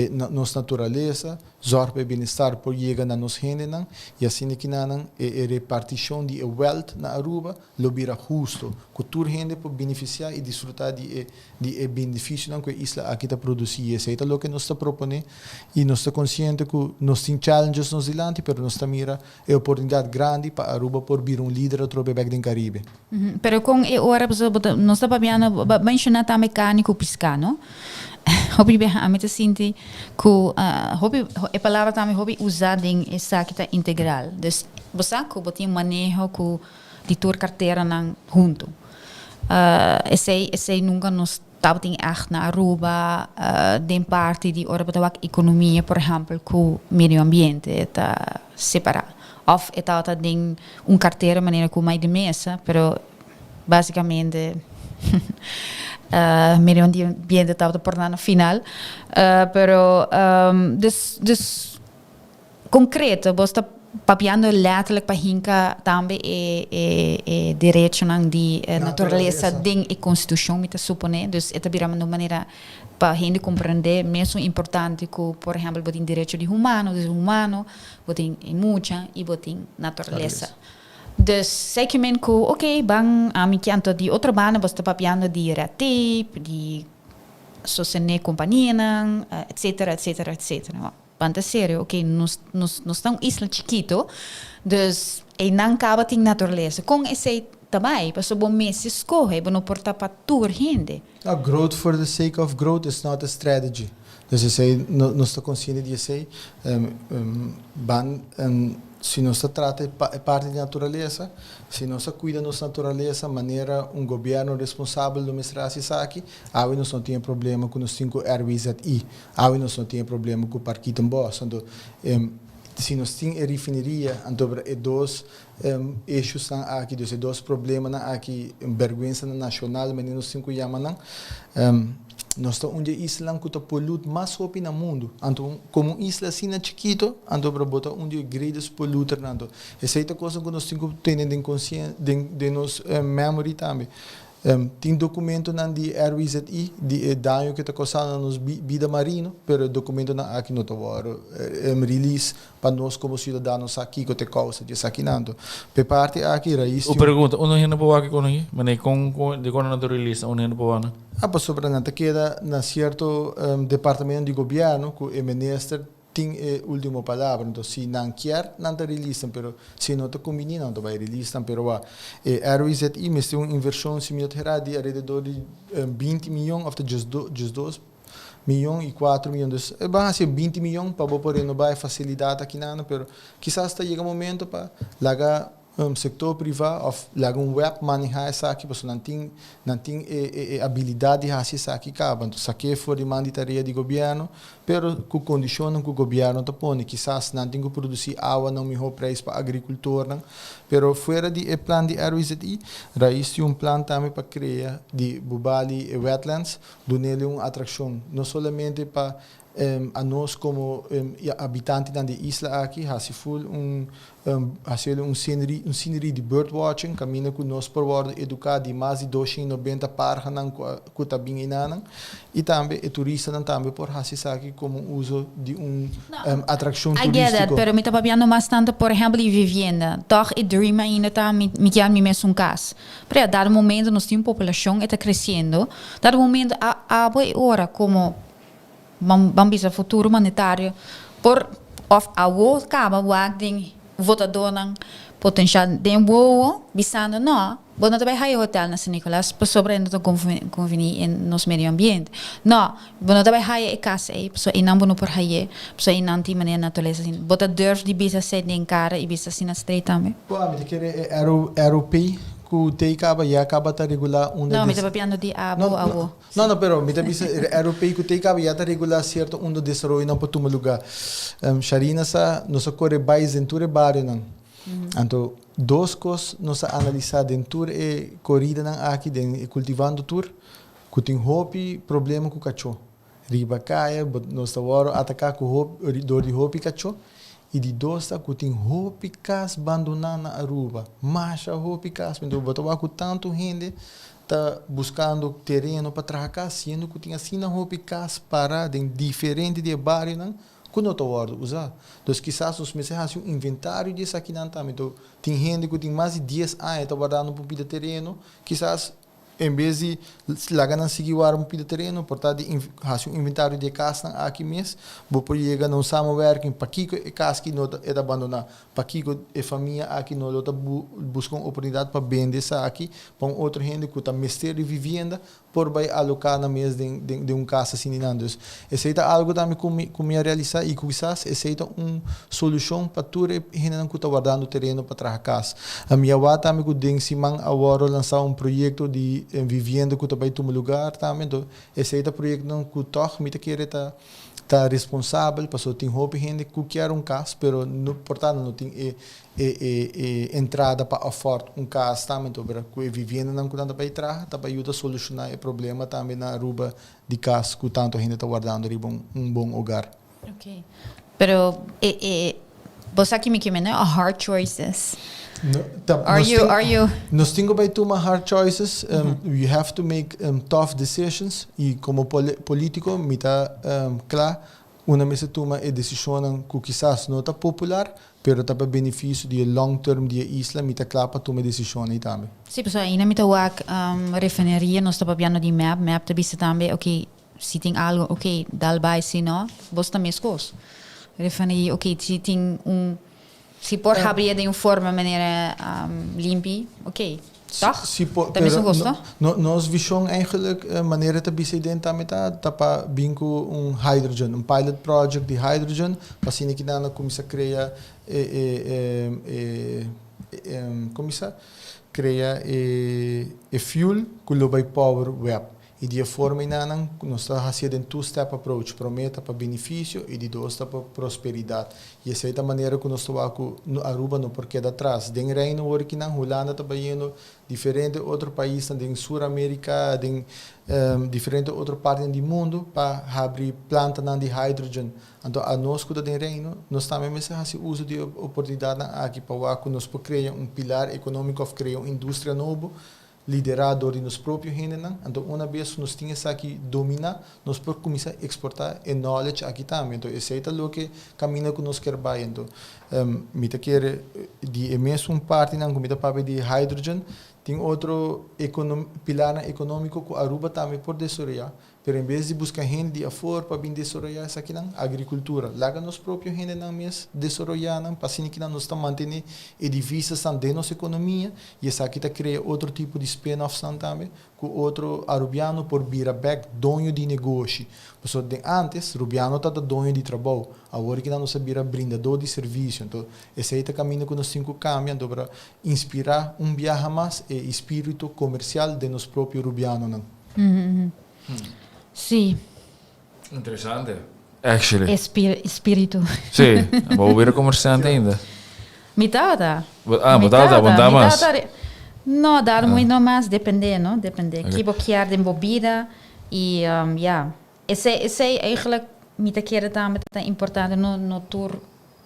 nos naturalesa, zorg pa bienestar por yega na nos hendenan y asina cu nan e reparticion di wealth na Aruba lo bira husto, cu tur hende por beneficia y disfruta di e beneficio nan cu e isla aki ta produci. Esey ta loke nos ta propone y nos ta consciente cu nos tin challenges nos dilanti, pero nos ta mira e oportunidad grandi pa Aruba por bira un lider atrobe back den Caribe. Pero con e ora nos ta papiando, menciona tambe carni cu pisca, no? Hopi biaha ami ta sinti cu hopi e palabra tambe hopi usa den esaki ta integral. Dus bo sa cu bo tin maneho cu di tur cartera nan hunto. Esey nunca nos tabatin echt na Aruba, den parti di ora bo ta wak economia, por ehempel, cu medio ambiente ta separa. Of e ta den un cartera manera cu Mike de Meza, pero basicamente medio ambiente tabata por na final. Pero dus concreto, bo ta papiando letterlijk pa hinca tambe e derecho di naturalesa den e constitucion, mi ta supone. Dus e ta bira un manera pa hende comprende mes importante cu, por ehempel, bo tin derecho di humano, dus humano, bo tin mucha y bo tin naturalesa. Dus zeker men ku, ok, ban ami que anto di otro banda, bo ta papiando di red tape, di sostene compania, etc., etc., etc. Banta serio, ok, nos ta un isla chikito, dus e nan caba tin naturalesa. Con esey tambe, paso bo mes scoge, bo no por ta pa tur hende. No, growth for the sake of growth is not a strategy. Dus esey, no, nos ta consciente di esey, ban, si nos ta trata parti di naturalesa, si nos cuida nos naturalesa manera un gobierno responsabel lo mester aki, awe nos no tin problema cu nos tin cu RWZI, awe nos no tin problema cu Parkietenbos. Anto, si nos tin e refineria, anto e dos issues nan aki, dus e dos problema nan aki, berguensa nacional, mas nos tin cu yama nan, nos ta un di e isla cu ta pollute mas hopi na mundo. Anto, como un isla asina chikito, anto pa bo ta un di e greatest polluter anto. Esey ta cos cu nos tin cu tene den consciência, den nos memory tambe. Tin documento nan di RWZI, di e daño cu ta causando na nos bida marino, pero documento nan aki no ta release pa nos como ciudadano sa kico ta causa di esaki nan. Pa e parti aki, Raiz O pergunta, unda hende por wak con aki? Maar con di con nan release unda hende por wak? Ah, pasobra nan ta keda na cierto departamento di gobierno cu e minister tin e ultimo palabra. Anto, si nan kier, nan ta release, pero si no ta combini, nan ta bay release, pero e RWZI mester un inversion, si mi no di alrededor di 20 miyon of 12 miyon y 4 miyon. Dus, ban haci 20 miyon pa por renoba e facilidad aki nan, pero kisas ta yega momento pa laga sector priva of laga un web maneha esaki, pasobra nan tin e habilidad di haci esaki caba. Anto, esaki for di man di tarea di gobierno, pero cu condicion cu gobierno ta pone, kisas nan tin cu produci awa na un miho prijs pa agricultor nan. Pero fuera di e plan di RWZI, Raiz tin un plan tambe pa crea di Bubali e wetlands, dun'e un atraccion, no solamente pa Anos komo habitantenan di e isla aki hasi ful un hasi un scenery un scenery di birdwatching kaminda ku nos por wòrdu eduká di mas di 290 parhanan ku a ku ta bin einanan i tambe e turistanan tambe por hasi esaki komo un uso di un atrakshon I get that, turístiko. pero mi ta papiando mas tanto por ehempel di vivienda. Tòg e dream ainda ta mi mi kier mi mes un kas. Pero ya dado momento nos tin un populashon e ta kresiendo, dado momento a abo e ora komo Ban ban bisa futuro mandatario por of awo caba wak den votadornan potencial den wowo bisando no bo no ta bay haya hotel na San Nicolas pasobra e no ta conveni en nos medio ambiente no bo no ta bay haya e cas ey pasobra eynan bo no por haye pasobra eynan tin manera naturaleza asina bo ta durf di bisa esey den cara y bisa asina straight tambe. Bo a mi ta kere e ROP cu tey caba ya caba ta regula unda No mi ta papiando di abo awo. No, no, pero mi ta bisa e ROP ku ta kaba ya ta regulá sierto unda desaroyonan por tuma lugá. Sharina sa nos a kore bai den tur e barionan. Anto dos kos nos a analisá den tur e koridanan aki den e Kultivando Tur, ku tin hopi problema ku kachó. Riba kaya bo nos ta wòrdu ataká ku hopi dor di hopi kachó. I di dos ta ku tin hopi kas bandoná na Aruba. Masha hopi kas. Bo ta wak ku tantu hende ta buskando tereno pa traha kas, siendo ku tin asina hopi kas pará den diferente di e barionan ku no ta wòrdu usá. Dus kisas nos mester hasi un inventario di esakinan tambe. Enton, tin hende ku tin mas di dies aña ta wardando pa un pida tereno, kisas en bes di laga nan sigui warda un pida tereno, por ta di hasi un inventario di e kasnan aki mes, bo por yega na un samenwerking pakiko e kas aki no ta e ta abandoná. Pakiko e famia aki no lo ta buska un oportunidat pa bende esaki pa un otro hende ku ta mester di vivienda por bai aloká nan mes den den un kas asina nan. Dus esei ta algu tambe ku mi ku mi a realisá i ku kisas esei ta un solushon pa tur e hendenan ku ta wardando tereno pa traha kas. Mi a wak tambe ku den siman a wòrdu lansá un proyekto di vivienda ku ta bai tuma lugar tambe. Enton esei ta proyektonan ku tòg mi ta kere ta ta responsabel pasobra tin hopi hende ku kier un kas pero no por tanto no tin e e e e entrada pa afford un kas tambe enton pero ku e viviendanan ku nan ta bai traha ta bai yuda solushona e problema tambe na Aruba di kas ku tanto hende ta wardando riba un un bon hogar. Ok pero e e Bo sa ki mi ke mende? Hard choices. No, ta, Are nos you, tin, are you? Nos tin ku bai tuma hard choices. You have to make tough decisions. I komo politiko mi ta kla unda mester tuma e desishonnan ku kisas no ta popular, pero ta pa benefisio di e long term di e isla, mi ta kla pa tuma e desishonnan ei tambe. Sí, pasobra ainda mi ta wak refineria, nos ta papiando di mep, mep ta bisa tambe, oké, Si tin algo ok dal bai si no bos ta meskos. Refineria ok si tin un si por habri e den un forma manera limpi ok toch? Si por Ta mesun pero kos toch? no nos vision eigenlijk manera ta bisa den tambe ta ta pa bin ku un hydrogen un pilot project di hydrogen pa asina kinan a kuminsa krea e e e e kuminsa krea e e fuel ku lo bai power web. I di e forma einanan nos ta hacié den two step approach, promé ta pa beneficio i di dos ta pa prosperidad. I esei ta manera cu nos ta wak cu Aruba no por keda atras. Den Reino hoor kinan Hulanda ta bayendo, diferente otro paisnan den Sur America, den diferente otro partinan di mundo pa habri plantanan di hydrogen. Anto anos cu ta den Reino, nos tambe mester haci uso di e oportunidadnan aki pa wak cu nos por crea un pilar economico of crea un industria nobo liderá dor di nos propio hendenan, anto una bes nos tin esaki dominá, nos por kuminsá eksportá e knowledge aki tambe. Anto esei ta loke kaminda ku nos kier bai. Anto mi ta kere di e mesun partinan ku mi ta papia di hydrogen, tin otro pilarnan ekonómiko ku Aruba tambe por desaroyá. Pero en bes di buska hende di afor pa bin desaroyá esakinan, agrikultura, laga nos propio hendenan mes desaroyá nan pa asina kinan nos ta mantené e divisasnan den nos ekonomia i esaki ta krea otro tipo di spin-offsnan tambe ku otro arubiano por bira bèk doño di negoshi. Pasobra den ántes rubiano tabata doño di trabou, awor kinan nos a bira brindadó di servisio. Anto esei ta kaminda ku nos tin ku kambia anto para inspirá un biaha mas e ispiritu komersial den nos propio rubianonan. Sí. Interesante. Actually. Espíritu. Sí. Bo bira comerciante ainda. Mi tata. Ah, bo tata, bo ta mas. No, dar muy no mas, depende, no? Depende. Okay. Ki bo kier den bo bida y um, ja. Esey, esey eigenlijk. Mi ta kere tambe ta importante no no tur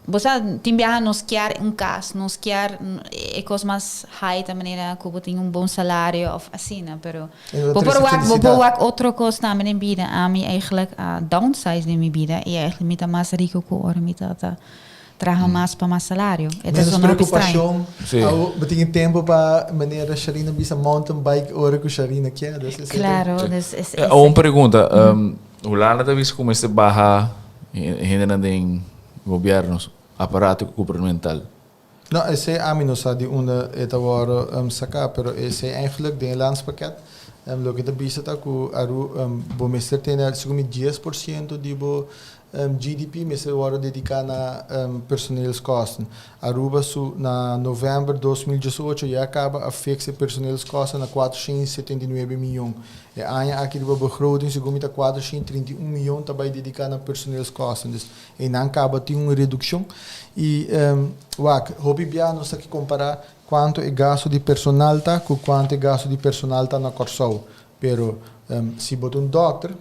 bo sa tin biaha nos kier un cas nos kier e cos mas high ta manera cu bo tin un bon salario of asina pero E no ta bo por trece wak bo por felicidad. wak otro cos tambe den bida ami eigenlijk a downsize den mi bida y eigenlijk mi ta mas rico cu ora mi ta traha mas pa mas salario e ta Menos sona hopi straño. preocupacion. Sí. Awo bo tin e tempo pa manera Sharina bisa mountain bike ora cu Sharina kier dus esey ta. Claro dus es Eh, un pregunta. Hulanda ta bisa cu mester baha hendenan den gobierno, aparato gubernamental. No, esey ami no sa di unda e ta worde saca, pero esey eigenlijk den e landspakket loke ta bisa ta cu Aru bo mester tene segun mi 10% di bo GDP mester worde dedica na personeelskosten. Aruba su na november 2018 ya caba a fix e personeelskosten na 479 miyon. E aña aki riba begroting segun mi ta 431 miyon ta bay dedica na personeelskosten. Dus eynan caba tin un reduccion. Y wak, hopi bia nos ta ke compara cuanto e gasto di personal ta cu cuanto e gasto di personal ta na Corsou. Pero si bo ta un dokter,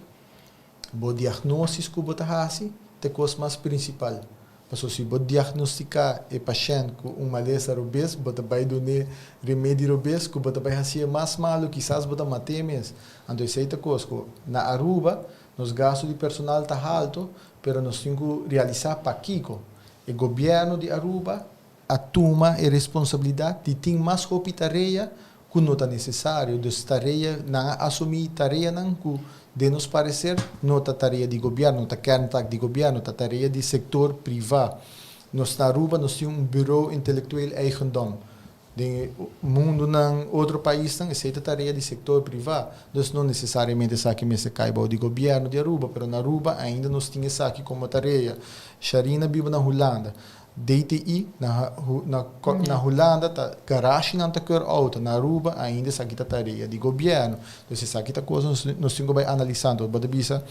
bo diagnosis ku bo ta hasi ta e kos mas prinsipal. Pasobra si bo diagnostiká e pashènt ku un malesa robes, bo ta bai dun'é remedi robes ku bo ta bai hasié mas malu, kisas bo ta mat'é mes. Anto esei ta kos ku na Aruba nos gastu di personal ta haltu, pero nos tin ku realisá pakiko e gobièrnu di Aruba a tuma e responsabilidat di tin mas hopi tarea ku no ta nesesario. Dus tarea, nan a asumí tareanan ku den nos pareser no ta tarea di gobièrnu, no ta kerntaak di gobièrnu, ta tarea di sektor privá. Nos na Aruba nos tin un Bureau Intellectueel Eigendom. Den e mundunan, otro paisnan, esei ta tarea di sektor privá. Dus no nesesariamente esaki mester kai bou di gobièrnu di Aruba, pero na Aruba ainda nos tin esaki komo tarea. Sharina biba na Hulanda. DTI na na na Hulanda ta garashinan ta keur auto, na Aruba ainda esaki ta tarea di gobierno. Dus esaki ta cosa nos nos tin ku bai analisando. Bo ta bisa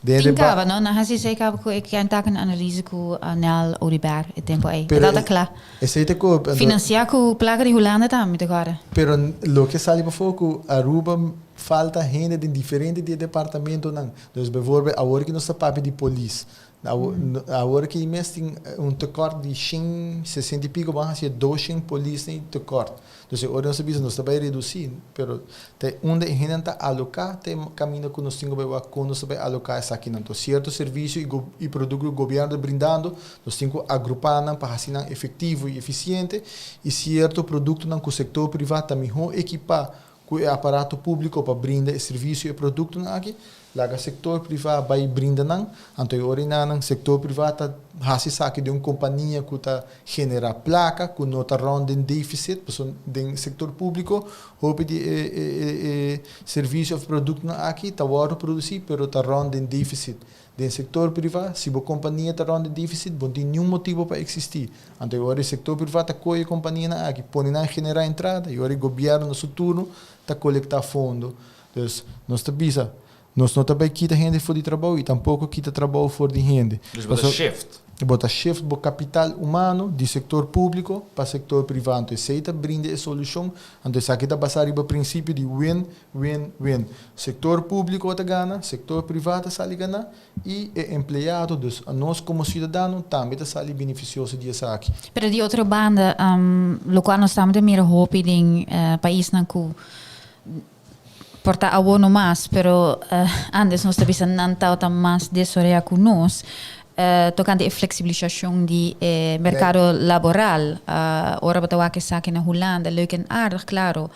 den Tin reba. kaba no, nan hasi esei kaba ku e kerntaken analyse ku Nel Oduber e tempo ei. E Pero tabata kla. esei ta ku anto. Financia ku plaka di Hulanda tambe mi ta kòrda. Pero loke sali pafó ku Aruba falta hende den diferente di e departamentonan. Dus bijvoorbeeld awor ki nos ta papia di polis. Awor aki mes tin un tekort di shen sesenta i piko, ban hasi 200 polis den tekort. Dus e ora nos ta bisa nos ta bai redusi, pero ta unda e hendenan ta aloká ta e kaminda ku nos tin ku bai wak kon nos ta bai aloká esakinan. Enton sierto servisio i produkto ku gobièrnu ta brindando nos tin ku agrupá nan pa hasi nan efektivo i efisiente i sierto produktonan ku sektor privá ta mihó ekipá Ku e aparato públiko pa brinda e servisio i e produktonan aki, laga sektor privá bai brinda nan, anto e ora enanan sektor privá ta hasi esaki den un kompania ku ta generá plaka, ku no ta rònt den défisit, pasobra den sektor públiko hopi di e e servisio òf produktonan aki ta wòrdu produsí pero ta rònt den défisit. Den sektor privá, si bo kompania ta rònt di défisit, bo no tin niun motibu pa eksistí. Anto e ora e sektor privá ta kohe e kompanianan aki, pone nan generá entrada, i ora e gobièrnu na su turno ta kolektá fondo. Dus, nos ta bisa, nos no ta bai kita hende for di trabou i tampoko kita trabou for di hende. Dus bo ta shift. Bo ta shift bo kapital humano di sektor públiko pa sektor privá. Anto esei ta brinda e solushon. Anto esaki ta basá riba prinsipio di win Win, win. Sector publico ta gana, sector priva ta sali gana y e empleado, dus nos como ciudadano, tambe ta sali beneficioso di esaki. Pero di otro banda, locual nos tambe ta mira hopi den paisnan cu por ta awor no mas, pero antes nos ta bisa nan tabata mas desorea cu nos, tocante e flexibilisacion di e mercado laboral. Ora bo ta wak esaki na Hulanda, leuk en aardig, claro.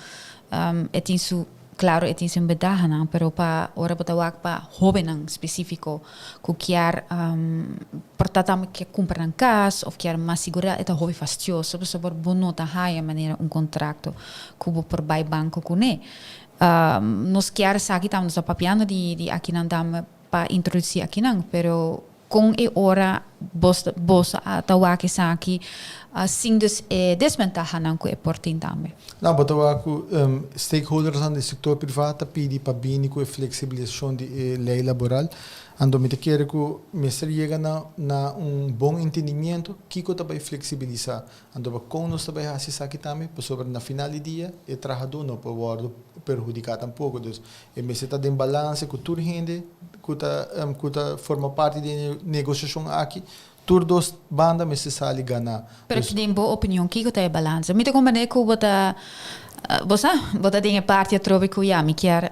E tin su, claro e tin su bentahanan, pero pa ora bo ta wak pa hobennan specifico cu kier por ta tambe kier cumpra nan cas of kier mas seguridad e ta hopi fastioso pasobra bo no ta haya manera un contracto cu bo por bay banco cune. Nos kier esaki tambe, nos ta papiando di akinan tambe pa introduci akinan, pero Kon e ora bos boso a ta wak esaki sin dus e desbentahanan ku e por tin tambe? No, bo ta wak ku stakeholdersnan di sektor privá ta pidi pa bini ku e fleksibilisashon di e lei laboral. Anto mi ta kere ku mester yega na na un bon entendimiento kiko ta bai fleksibilisá. Anto pa kon nos ta bai hasi esaki tambe, pasobra na final di dia e trahadó no por wòrdu perhudiká tampoko. Dus e mester ta den balanse ku tur hende ku ta ku ta forma parti di e negosiashon aki, tur dos banda mester sali ganá. Pero den bo opinion kiko ta e balanse? Mi ta komprendé ku bo ta Bo sa, bo ta den e parti atrobe ku ya, mi kier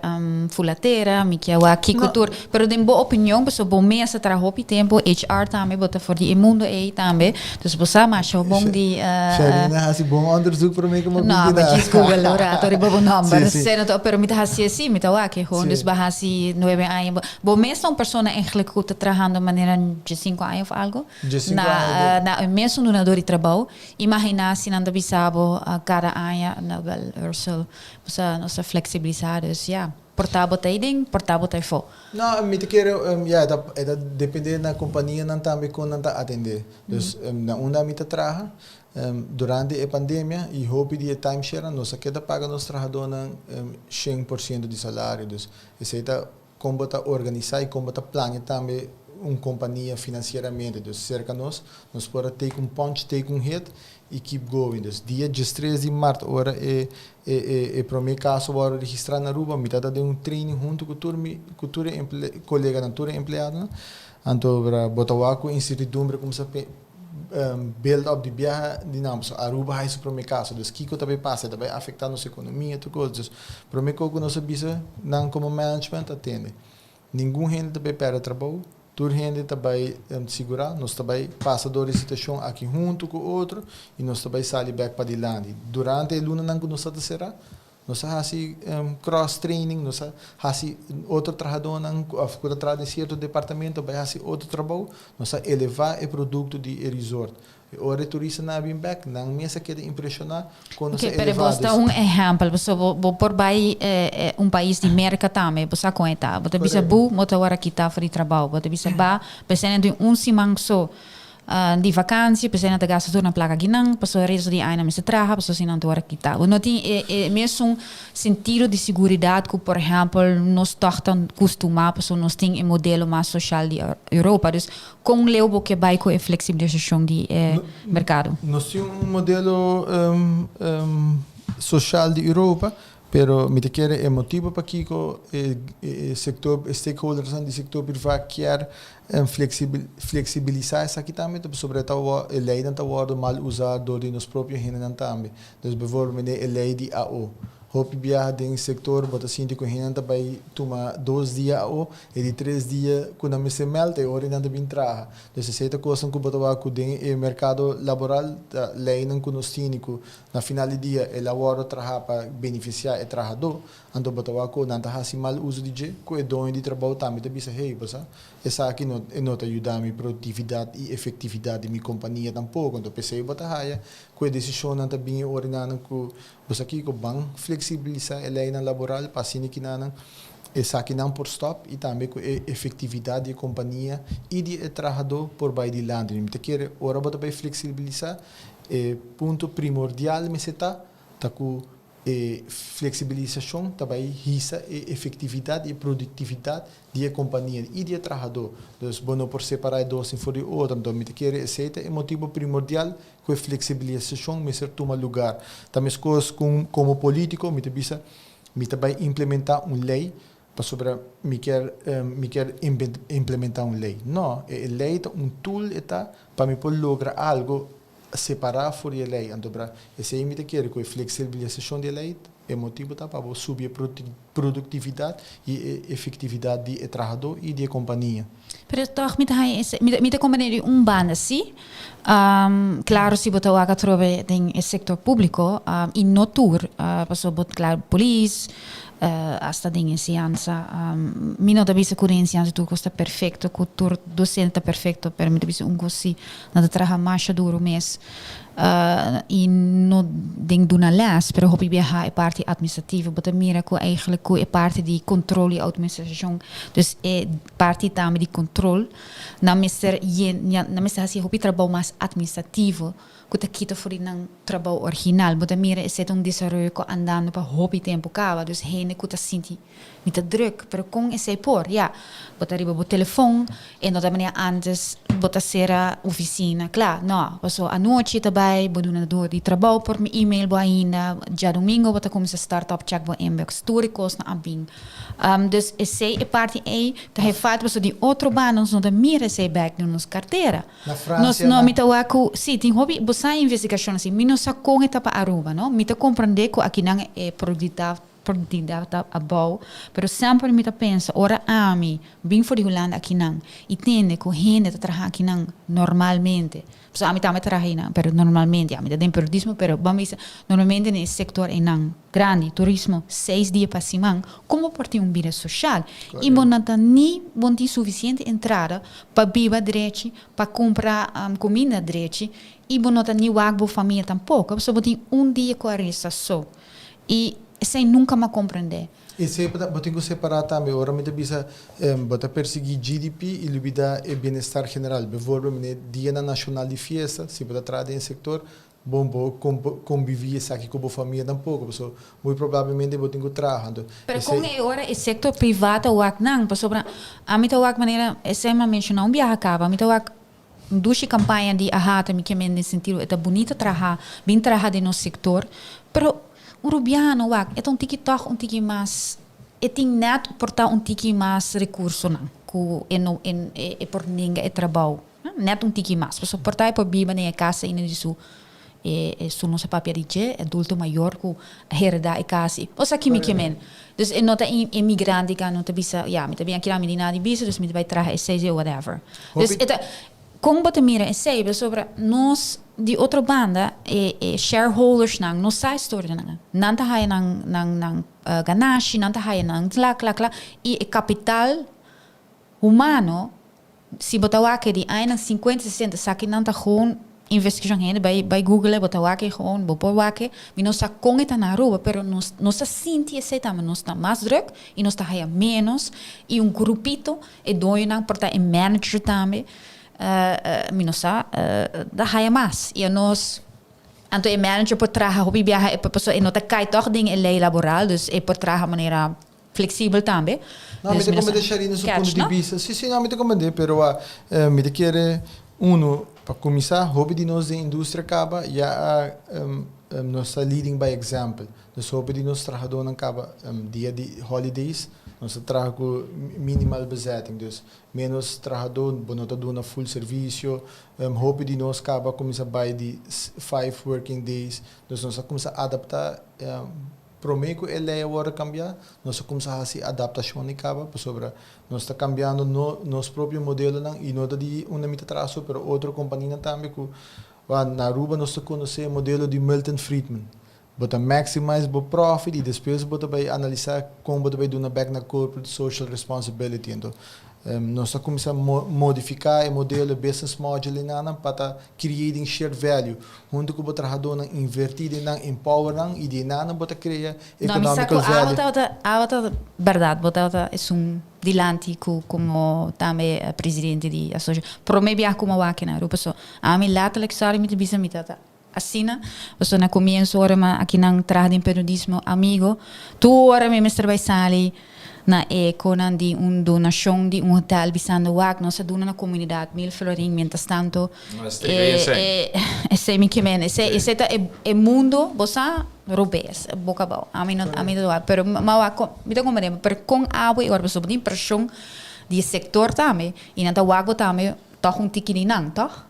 fula tera, mi kier wak kiko tur. Pero den bo opinion, pasobra bo mes a traha hopi tempu, HR tambe, bo ta for di e mundo ei tambe. Dus bo sa masha bon di. Sharina hasi bon onderzoek prome ku bo binti na. No, mi djis google un rato riba bo nomber. Si, si. Pero mi ta hasi así, mi ta wak e gewoon. Dus bo a hasi nuebe aña. Bo mes ta un persona eigenlijk ku ta trahando manera diesinko aña of algo. Diesinko aña. Na e mesun dunador di trabou. Imaginá si nan ta bisa bo kada aña, no wel Ursel, bo sa nos ta flexibilisá, dus ya, por ta bo ta ei den, por ta bo ta ei fo. No, mi ta kere, ya, e ta e ta dependé na kompanianan tambe kon nan ta atendé. Dus na unda mi ta traha, durante e pandemia i hopi di e timeshare nos a keda paga nos trahadónan 100% di salario. Dus esei ta Kon bo ta organisá i kon bo ta plania tambe un kompania finansieramente. Dus serka nos, nos por a take un punch, take un hit i keep going. Dus dia 13 di mart ora e e e e promé kaso wòrdu registrá na Aruba, mi tabata den un training huntu ku tur mi ku tur e emple koleganan, tur e empleadonan. Anto bo ta wak ku insertidumbre kumsa build up di biaha di nan pasobra Aruba hay su prome caso dus kico ta bay pasa e ta bay afecta nos economia tur cos dus prome cos cu nos a bisa nan como management a tende ningun hende ta bay perde trabou tur hende ta bay sigura nos ta bay pasa door e situacion aki hunto cu otro y nos ta bay sali bek padilanti durante e lunanan cu nos ta ta cera. Nos a hasi cross training, nos a hasi otro trahadónan òf ku ta traha den sierto departamento bai hasi otro trabou. Nos a elevá e produkto di e resort. E ora e turistanan a bin bèk, nan mes a keda impreshoná kon nos a Oké, pero elevá. bos ta un ehèmpel, pasobra bo bo por bai un pais di Merka tambe, bo sa kon e ta. Bo ta bisa bu, bo ta wòrdu kitá for di trabou. Bo ta bisa ba, p'esei nan tin un siman so. Di vakantie, p'esei nan ta gasta tur nan plaka akinan, pasobra resto di aña nan mester traha, pasobra si nan tur a kita. Bo no tin e e mesun sentido di siguridat ku por ehèmpel nos tòg ta kustumá pasobra nos tin e modelo mas soshal di Europa. Dus kon leu bo ke bai ku e fleksibilisashon di e merkado? Nos tin un modelo soshal di Europa, Pero mi ta kere e motibo pakiko e e sector e stakeholdersnan di sector priva kier flexibilisa esaki tambe ta pasobra e ta e leynan ta wordo mal usa door di nos propio hendenan tambe. Dus bijvoorbeeld e ley di AO. Hopi biaha den sector bo ta sinti cu hendenan ta bay tuma dos dia AO e di tres dia cu nan mester meld e ora nan ta bin traha. Dus esey ta cosnan cu bo ta wak cu den e mercado laboral ta leynan cu nos tini cu Na final di dia el a wòrdu traha pa benefisiá e trahadó, anto bo ta wak ku nan ta hasi mal uso di dje, ku e doño di trabou tambe ta bisa, Hey, bo sa, esaki no e no ta yuda mi produktividat i efektividat di mi kompania tampoko. Anto p'esei bo ta haya ku e desishonnan ta bin e orinanan ku bo sa kiko, ban fleksibilisá e leinan laboral pa asina kinanan esakinan por stòp i tambe ku e efektividat di e kompania i di e trahadó por bai dilanti. Mi ta kere ora bo ta bai fleksibilisá E punto primordial mester ta, ta ku e fleksibilisashon ta bai hisa e efektividat i e produktividat di e kompania i di e trahadó. Dus bo no por separá e dos for di otro. Anto mi ta kere esei ta e motibu primordial ku e fleksibilisashon mester tuma lugar. Ta meskos ku komo polítiko mi ta bisa mi ta bai implementá un lei Pasobra mi kier mi kier implementa un ley. No, e ley ta un tool e ta pa mi por logra algo separa for di e ley. Anto bra esey mi ta kere cu e flexibilisacion di e ley e motibo ta pa bo subi e productividad y e efectividad di e trahador y di e compania. Pero toch mi ta haña esey, mi ta comprende di un banda si, claro si bo ta wak atrobe den e sector publico y no tur, pasobra bo claro polis, Hasta den enseñansa. Mi no ta bisa ku den enseñansa tur kos ta perfekto, ku tur dosente ta perfekto, pero mi ta bisa un kos si, nan ta traha masha duru mes. I no den duna lès, pero hopi biaha e parti atministrativo. Bo ta mira ku eigentlik ku e parti di kontrol i outomatisashon, dus e parti tambe di kontrol, nan mester yen, nan mester hasi hopi trabou mas atministrativo. Ku ta kita for di nan trabou original. Bo ta mira esei ta un desaroyo ku andando pa hopi tempu kaba. Dus hende. hende ku ta sinti mi ta druk, pero kon esei por? Ya, bo ta riba bo telefon e no ta manera antes bo ta sera oficina kla, no, paso anochi ta bai bo duna dor di trabou por mi email bo ainda, djadomingo bo ta kuminsa start up check bo inbox, tur e kosnan a bin. Dus esei e parti ei ta he falta paso di otro banda nos no ta mira esei bek den nos kartera. Na Nos Francia no na. mi ta wak ku si tin hopi bo sa investigashon asi mi no sa kon e ta pa Aruba no mi ta komprende ku akinan e produktividat produktividat ta abou pero semper mi ta pensa ora ami bin for di Hulanda akinan i tende ku hende ta traha akinan normalmente pasobra ami tambe traha einan pero normalmente ami ta den periodismo pero ban bisa normalmente den e sektor einan grandi turismo 6 dia pa siman kon bo por tin un bida soshal i bo no ta ni bo no tin sufisiente entrada pa biba drechi, pa kumpra kuminda drechi i bo no ta ni wak bo famia tampoko, pasobra bo tin un dia ku a resta so. I esei nunka m'a komprendé. Esei bo tin ku separá tambe. Ora mi ta bisa bo ta persiguí GDP i lubidá e bienestar general. Bijvoorbeeld, mene dianan nashonal di fiesta, si bo ta traha den e sektor, Bon bo convivi esaki cu bo famia tampoco, pasobra muy probablemente bo tin cu traha. Anto Pero esey. con e ora e sector priva ta wak nan? Pasobra ami ta wak manera esey mi a menciona un biaha caba, mi ta wak un dushi campaña di AHATA mi ke men den sentido e ta bunita traha, bin traha den nos sector, pero un rubiano wak e ta un tiki tog un tiki mas, e tin net por ta un tiki mas recursonan cu e no e por nenga e trabao. Net un tiki mas. Pasobra por ta e por biba den e kas ainda di su e su nos a papia di dje, adulto mayor ku a heredá e kas i bo sa kimi ke men. Dus e no ta emigrante ka no ta bisa ya mi ta bin akira mi di nada di bisa dus mi ta bai traha esei o whatever. Dus e ta kon bo ta mira esei pasobra nos di otro banda e e shareholdersnan no sa e storianan. Nan ta haya nan nan nan ganashi, nan ta haya nan kla kla kla i e kapital humano. Si bo ta wak e di añanan 50, 60, esakinan ta gewoon investigashon. Hende bai bai google bo ta wak e gewoon, bo por wak e. Mi no sa kon e ta na Aruba, pero nos nos ta sinti esei tambe. Nos ta mas druk i nos ta haya menos i un grupito, e doñonan por ta e manager tambe, mi no sa, ta haya mas. I anos, anto e manager por traha hopi biaha, pasobra e no ta kai tòg den e lei laboral, dus e por traha manera flexibel tambe. No, mi ta comprende Sharina su punto di bista. Si, si, no, mi ta comprende, pero mi ta kere, uno, pa cuminsa, hopi di nos den industria caba ya a, nos ta leading by example. Dus hopi di nos trahadornan caba dia di holidays, nos ta traha cu minimal bezetting, dus menos trahador, bo no ta duna full servicio. Hopi di nos caba a cuminsa bay di 5 working days, dus nos a cuminsa adapta. Promé ku e lei a wòrdu kambiá, nos a kumsá hasi adaptashon di kaba pasobra nos ta kambiando no nos propio modelonan i no ta di unda mi ta traha so pero otro kompanianan tambe ku na Aruba nos ta konosé e modelo di Milton Friedman. Bo ta maximize bo profit i despues bo ta bai analisá kon bo ta bai duna bèk na corporate social responsibility. Anto nos ta kuminsá modifiká e modelo, e business model i nan pa ta creating shared value. Huntu ku bo trahadónan invertí den nan, empower nan i di nan bo ta krea No, mi sa economical ku awa value. tabata, awa tabata bèrdat, bo tabata esun dilanti ku komo tambe presidente di asosia. Promé biaha ku mi a wak na Aruba, so ami letterlijk sorry mi ta bisa mi tabata asina, pasobra na komienso ora mi a akinan traha den periodismo amigo, tur ora mi mester bai sali na e konan di un donashon di un hotel bisando wak nos a duna na komunidat 1000 florin mientras tanto e esei mi ke men esei esei ta e mundo bo sa robes boka abou ami no ami no ta wak pero mi a wak mi ta komprende pero kon abo e ora pasobra bo tin preshon di e sektor tambe i nan ta wak bo tambe tòg un tiki di nan tòg.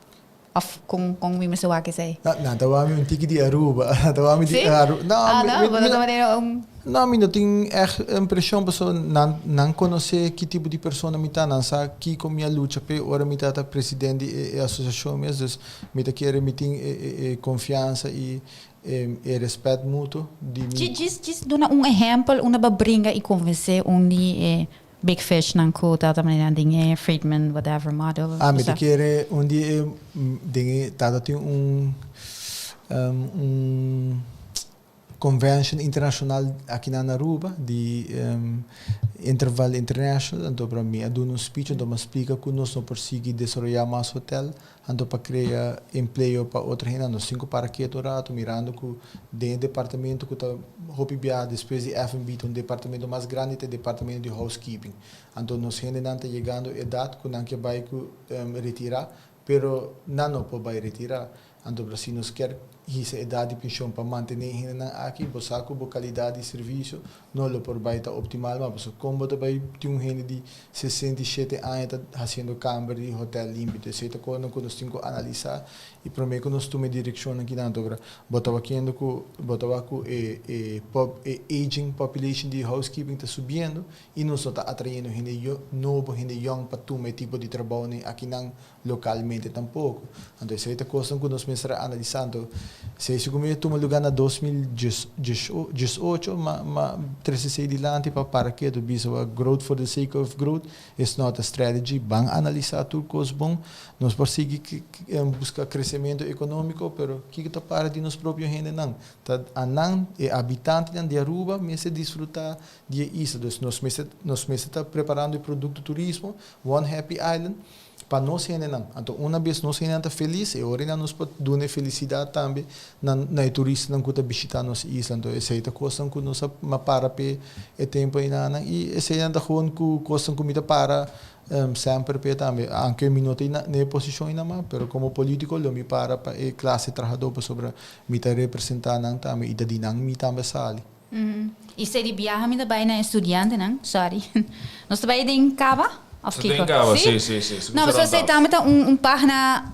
Of con con mi mester wak esey? No, nan ta wak mi un tiki di Aruba. Nan ta wak mi di Sí? Aruba. No, Ah, mi, no, mi, bo mi ta no, manera un. no, mi no tin echt impresion pasobra nan, nan conoce ki tipo di persona mi ta. Nan sa kico mi a lucha p'e ora mi tabata president di e, e asociacion mes. Dus mi ta kere mi tin e, e, e confiansa y e, e respet mutuo di mi. Djis, djis, djis duna un ehempel unda bo a bringa y convence un di e Big fish nan ku ta manera den e Friedman whatever model. Ah, mi ta kere un di e den e tata tin un un convention internacional aki na Aruba di Interval International anto pa mi a duna un speech anto mi a splika ku nos no por sigui desaroya mas hotel. Anto pa crea empleo pa otro hende, nos tin cu para keto un rato, mirando cu den e departamento cu ta hopi biaha despues di F&B ta un departamento mas grandi ta e departamento di housekeeping. Anto nos hendenan ta yegando edad cu nan ke bay cu retira, pero nan no por bay retira. Anto pero si nos kier hisa edad di pensioen pa mantene e hendenan aki, bo sa cu bo calidad di servicio no lo por bay ta optimal mas, pasobra con bo ta bay tin un hende di 67 aña ta haciendo camber di hotel limpi? Entonces esey ta cosnan cu nos tin cu analisa y prome cu nos tuma e direccionnan kinan. Anto pero bo ta wakiendo cu bo ta wak cu e e e aging population di housekeeping ta subiendo y nos no ta atrayendo hende nobo, hende yong pa tuma e tipo di trabounan akinan localmente tampoco. Anto esey ta cosnan cu nos mester a analisa. Anto esey segun mi a tuma lugar na 2018, ma ma trece esey dilanti pa para keto bisa wa growth for the sake of growth is not a strategy. Ban analisa tur cos bon. Nos por sigui busca crecemento economico, pero kico ta para di nos propio hendenan? Ta anan, e habitantenan di Aruba mester disfruta di e isla. Dus nos mester nos mester ta preparando e producto turismo, One Happy Island, pa nos hendenan. Anto una bes nos hendenan ta felis, e ora nos por duna e felisidat tambe na na e turistanan ku ta bishitá nos isla. Anto esei ta kosnan ku nos a para p'e e tempu einanan i eseinan ta gewoon ku kosnan ku mi ta para semper p'e tambe. Aunke mi no ta na e posishon einan mas, pero komo polítiko lo mi para pa e klase trahadó pasobra mi ta representá nan tambe i ta di nan mi tambe a sali. Y se di biaha mi ta bay na e studiantenan, sorry. Nos ta bay den Caba? Of Den kiko? Caba, Sí? sí, sí, sí. No, pasobra esey tambe ta un pagina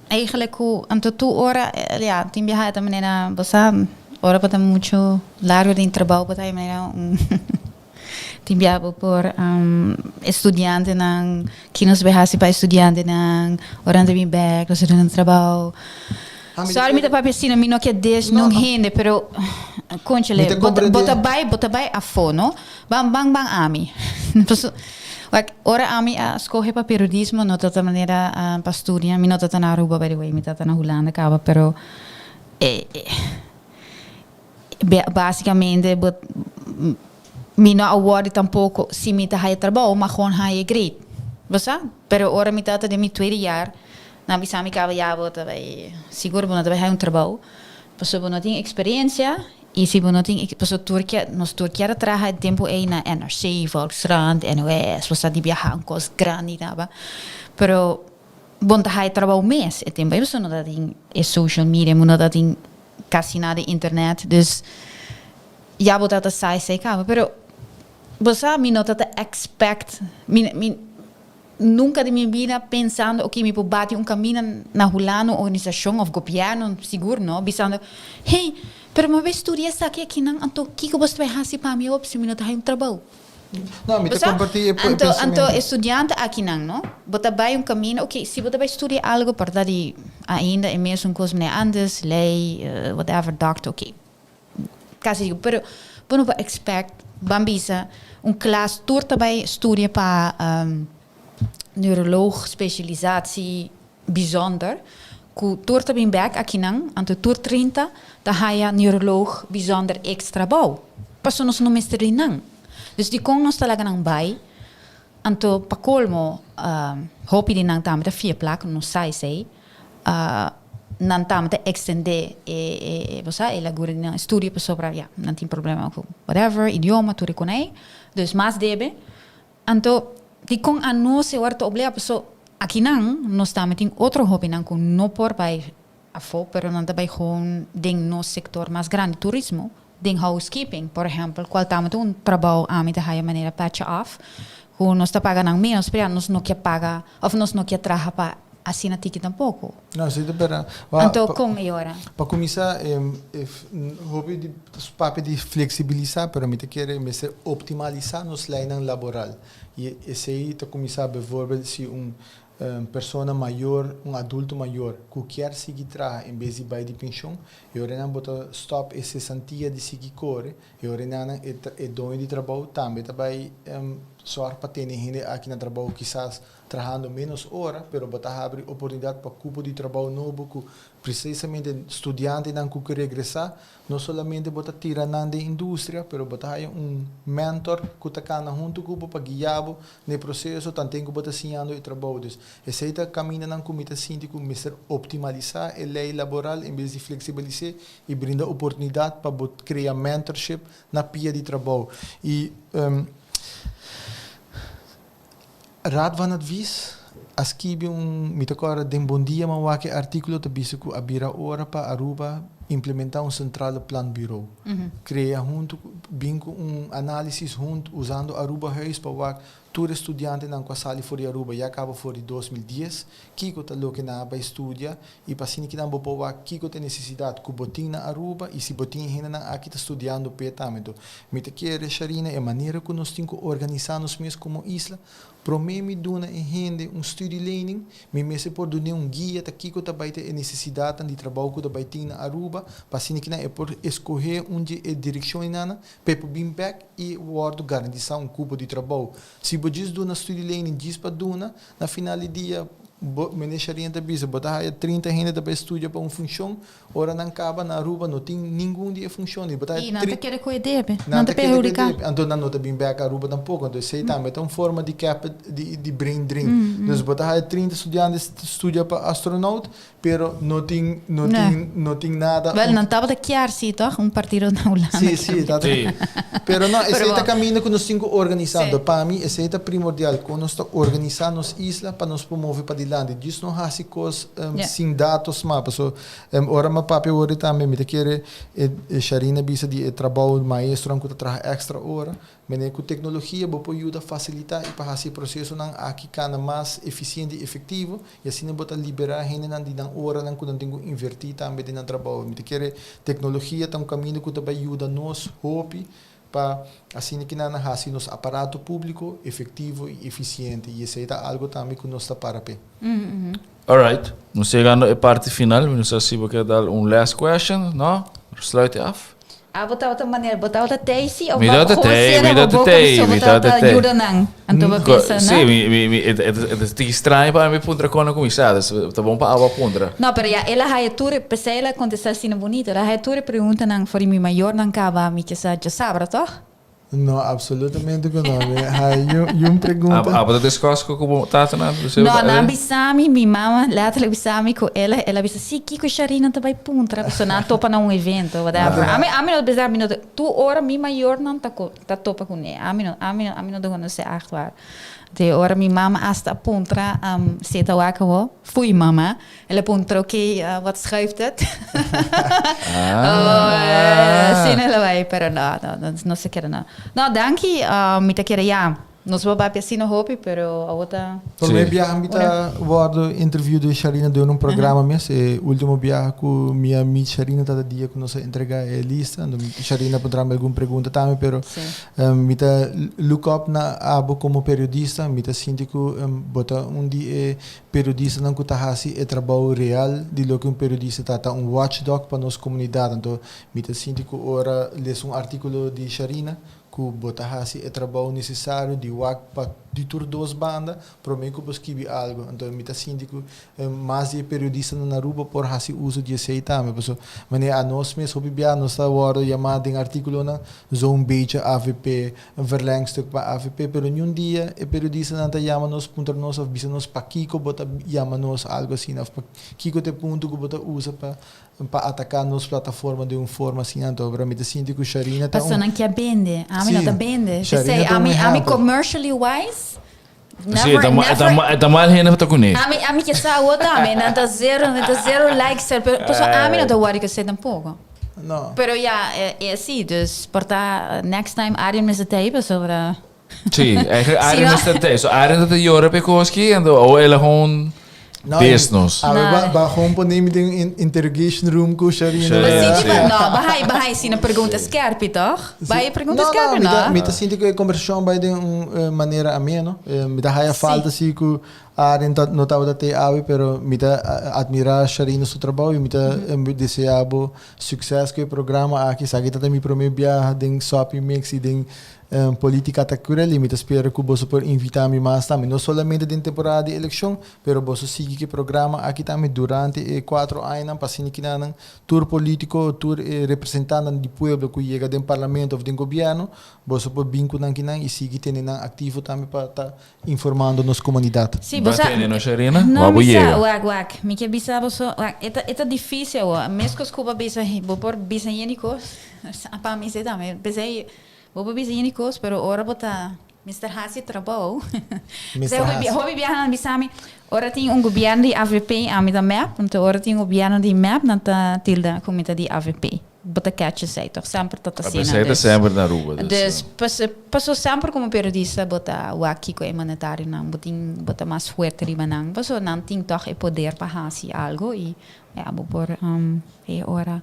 eigenlijk cu anto tur ora, ya, tin biaha ta manera, bo sa, ora bo ta mucho largo den trabao bo ta hay manera un tin biaha bo por e studiantenan, ki nos bay haci pa e studiantenan, ora nan ta bin bek, nos ta duna nan trabao. Sorry mi ta papia asina, mi no ke des nun hende, pero conchale, bo ta, bo ta bai, bo ta bai afo, no? Ban, ban, ban ami. Paso, wak, ora ami a scoge pa periodismo, no ta ta manera pa studia, mi no ta ta na Aruba by the way, mi ta ta na Hulanda caba, pero e, e, basicamente bo, mi no a worry tampoco si mi ta haya trabou, ma gewoon haya grade, bo sa? Pero ora mi ta ta den mi tweede jaar, Nan bisa mi caba ya bo ta bay sigur bo no ta bay haya un trabou pasobra bo no tin experiencia y si bo no tin pasobra tur kier nos tur kier a traha e tempo ey na NRC, Volkskrant, NOS, bo sa di biaha un cos grandi taba pero bo no ta haya trabou mes e tempo ey pasobra no ta tin e social media bo no ta tin casi nada di internet dus ya bo ta ta sa esey caba pero bo sa mi no ta ta expect mi mi. Nunca den mi bida pensando ok mi por bati un camina na Hulanda un organisacion of gobierno sigur no bisando hey pero mi a bay studia esaki akinan anto kico bo ta bay haci pa mi awor si mi no ta hay un trabou. No mi ta comparti e Anto pensamiento. anto estudiante akinan no bo ta bay un camina ok si bo ta bay studia algo por ta di ainda e mesun cos manera antes ley whatever doctor ok. Casi digo, pero bo no por expect, ban bisa, un klas tur ta bay studia pa neuroloog specialisatie bijzonder, cu tur ta bin bek akinan, anto tur 30 ta haya neuroloog bijzonder extra bou. Pasobra nos no mester di nan. Dus dicon nos ta laga nan bay? Anto pa colmo, hopi di nan tambe ta fia plak, nos sa esey. Nan tambe ta extende e e bo sa e lagura di nan estudio pasobra ya nan tin problema ku whatever idioma tur e kon ei dus mas debe anto dikon anos e ora ta obliga paso akinan nos tambe tin otro hobennan ku no por bai afo pero nan ta bai gewoon den nos sector mas grandi turismo den housekeeping por ehempel kual tambe ta un trabou ami ta haya manera petje af ku nos ta paga nan menos pero ya nos no ke paga of nos no ke traha pa asina tiki tampoco. No, si ta berdad. Anto kon e ora? Pa kuminsá hopi di papia di fleksibilisá pero mi ta kere mester optimalisá nos leinan laboral i esei ta kuminsá bijvoorbeeld si un persona mayor, un adulto mayor ku kier sigui traha en bes di bai di penshon, e ora nan bo ta stòp e sesantia di sigui kore, e ora nan e doño di trabou tambe ta bai. Sòrg pa tene hende aki na trabou kisas trahando ménos ora, pero bo ta habri oportunidat pa kupo di trabou nobo ku presisamente studiantenan ku ke regresá. No solamente bo ta tira nan den industria, pero bo ta haya un mentor ku ta kana huntu ku bo pa guia bo na e proseso tanten ku bo ta siñando e trabou. Dus esei ta kamindanan ku mi ta sinti ku mester optimalisá e lei laboral en bes di fleksibilis'é i brinda oportunidat pa bo krea mentorship na pia di trabou y Raad van Advies a skibi un, mi ta corda den Bon Dia mi a wak e articulo ta bisa cu a bira ora pa Aruba implementa un centrale planbureau. Crea hunto, bin cu un analisis hunto usando Arubahuis pa wak Tur e studiantenan ku a sali for di Aruba ya kaba for di 2010, kiko ta loke nan a bai studia i pa asina kinan bo por wak kiko ta e nesesidat ku bo tin na Aruba i si bo tin e hendenan aki ta studiando p'e tambe. Enton, mi ta kere, Sharina, e manera ku nos tin ku organisá nos mes komo isla, promé mi duna e hende un studielening, Mi mester por dun'é un guia ta kiko ta bai ta e nesesidatnan di trabou ku ta bai tin na Aruba, pa asina kinan e por eskohé un di e direkshonnan pa e por bin bèk i wòrdu garantisá un kupo di trabou. Si bo djis duna studielening djis pa duna, na final di dia bo, meneer Sharina ta bisa, bo ta haya 30 hende ta bai studia pa un funshon, Ora nan kaba na Aruba no tin ningun di e funshon bo ta I nan ta kere ku e debe, nan ta perhudiká. Anto nan no ta bin bèk Aruba tampoko. Anto esei tambe ta un forma di cap di brain drain. Dus bo ta haya 30 studiante studia pa astronaut, pero no tin no tin no tin nada. Wèl, nan tabata kier si tòg, un partido na Hulanda. Si, si, tabata. Pero no, esei ta kaminda ku nos tin ku organisá. Anto pa mi esei ta primordial, kon nos ta organisá nos isla pa nos por move padilanti. Djis no hasi kos sin datos mas, paso Ora mi a papia awor tambe mi ta kere e Sharina bisa di e trabou maestronan ku ta traha extra ora. Mene ku teknologia bo por yuda fasilitá i pa hasi e prosesonan aki kana mas efisiente i efektivo i asina bo ta liberá hendenan di nan oranan ku nan tin ku invertí tambe den nan trabou. Mi ta kere teknologia ta un kaminda ku ta bai yuda nos hopi pa asina ki nan a hasi nos aparato públiko efektivo i efisiente i esei ta algu tambe ku nos ta para p'e. Alright, nos yegando e parti final, mi no sa si bo kier dal un last question, no? Sluit e af. Ah, bo tabata manera, bo tabata tei si of Mi tabata tei, mi tabata tei, mi tabata tei. Yuda nan, anto bo pensa, no? Si, mi, mi, mi, e ta tiki straño pa mi puntra kon a kuminsá, dus ta bon pa abo a puntra. No, pero ya el a haya tur e, p'esei el a kontestá asina bunito, el a haya tur e preguntanan for di mi mayornan kaba, mi ke sa djasabra, tòg? No, absolutamente ku no. Mi haya yun pregunta. Abo ta discuss ku bo tatanan? No, nan a bisa mi, mi mama letterlijk bisa mi ku el a, el a bisa, si, kiko Sharina ta bai puntra? Pasobra nan a topa na un evento, whatever. Ami, ami no bisa, mi no ta, tur ora mi mayornan ta ku, ta topa kuné. Ami no, ami no, ami no ta konosé echt waar. Te ora mi mama asta a puntra, si e ta wak awo, foei mama. El a puntra, oké, wat schuift het? Ah. Asina el a bai, pero no, no, no, no se keda no. No, danki, mi ta kere ya. Nos bo papia asina hopi, pero awo ta. Promé biaha mi ta wòrdu interview dor Sharina den un programa mes. E último biaha ku mi a meet Sharina tabata dia ku nos a entregá e lista. Anto Sharina a puntra mi algun pregunta tambe, pero mi ta look up na abo komo periodista. Mi ta sinti ku bo ta un di e Periodistanan ku ta hasi e trabou real di loke un periodista ta, ta un watchdog pa nos komunidat. Anto mi ta sinti ku ora lesa un artíkulo di Sharina ku bo ta hasi e trabou nesesario di wak pa di tur dos banda promé ku bo skibi algu. Anto mi ta sinti ku mas di e periodistanan na Aruba por hasi uso di esei tambe. Pasobra manera anos mes hopi bia nos ta wòrdu yamá den artíkulonan zo'n beetje avp, Un verlengstuk pa avp, pero niun dia e periodistanan ta yama nos puntra nos of bisa nos pakiko bo ta yama nos algo asina of pakiko ta e punto ku bo ta usa pa pa ataká nos plataforma den un forma asina. Anto ora mi ta sinti ku Sharina ta un. Pasobra nan kier bende, ami no ta bende. Sharina ta un Ami ehèmpel. commercially wise, Sí, never, never. e ta mal hende pa ta kuné. Ami ami ke sa awor tambe, nan ta zero, nan ta zero likes, pero pasobra ami no ta wòri ku esei tampoko. No. Pero ya, e si, dus por ta next time Arjen mester ta ei pasobra. Sí, eigenlijk Si Arjen no. mester ta ei. So Arjen ta yora p'e kos ki, anto awo el a gewoon No, des nos. Awe No. ba, ba gewoon pone mi den un interrogation room ku Sharina. Sí. Pero Sí. si di no, bahai, bahai si na pregunta skerpi, toch? Bahai pregunta No, no, skerpi, mi ta, no? mi ta sinti ku e kombersashon bai den un manera ameno. Mi ta haya Sí. falta si ku. Aren ta no tabata te awe pero mi ta admira Sharina su trabou y mi ta desea bo succes cu e programa aki. Esaki ta ta mi prome biaha den Sopi Mix y den Politica ta Cruel y mi ta spera cu boso por invita mi mas tambe. No solamente den temporada di eleccion pero boso sigui cu e programa aki tambe durante e cuatro añanan pa asina kinanan tur politico, tur e representantenan di pueblo cu yega den parlamento of den gobierno boso por bin cu nan kinan y sigui tene nan activo tambe pa ta informando nos comunidad. Sí, bo sa. Ba tene no Sharina? No, Wou bo mi sa, yega? wak, wak. Mi ke bisa boso, wak, e ta, e ta difícil awor. Meskos ku bo bisa, bo por bisa yeni kos. Pa mi si tambe. P'esei, bo por bisa yeni kos, pero ora bo ta mester hasi trabou. Mester P'esei hopi, hasi. hopi biaha nan bisa mi, ora tin un gobièrnu di avp, ami ta mep. Anto ora tin un gobièrnu di mep, nan ta tilda ku mi ta di avp. Bo ta catch esei toch? Semper ta ta asina. Esei ta semper na Aruba. Dus, paso semper como periodista bo ta wak kiko e mandatarionan, bo tin, bo ta mas fuerte riba nan, paso nan tin toch e poder pa haci algo y ya bo por e ora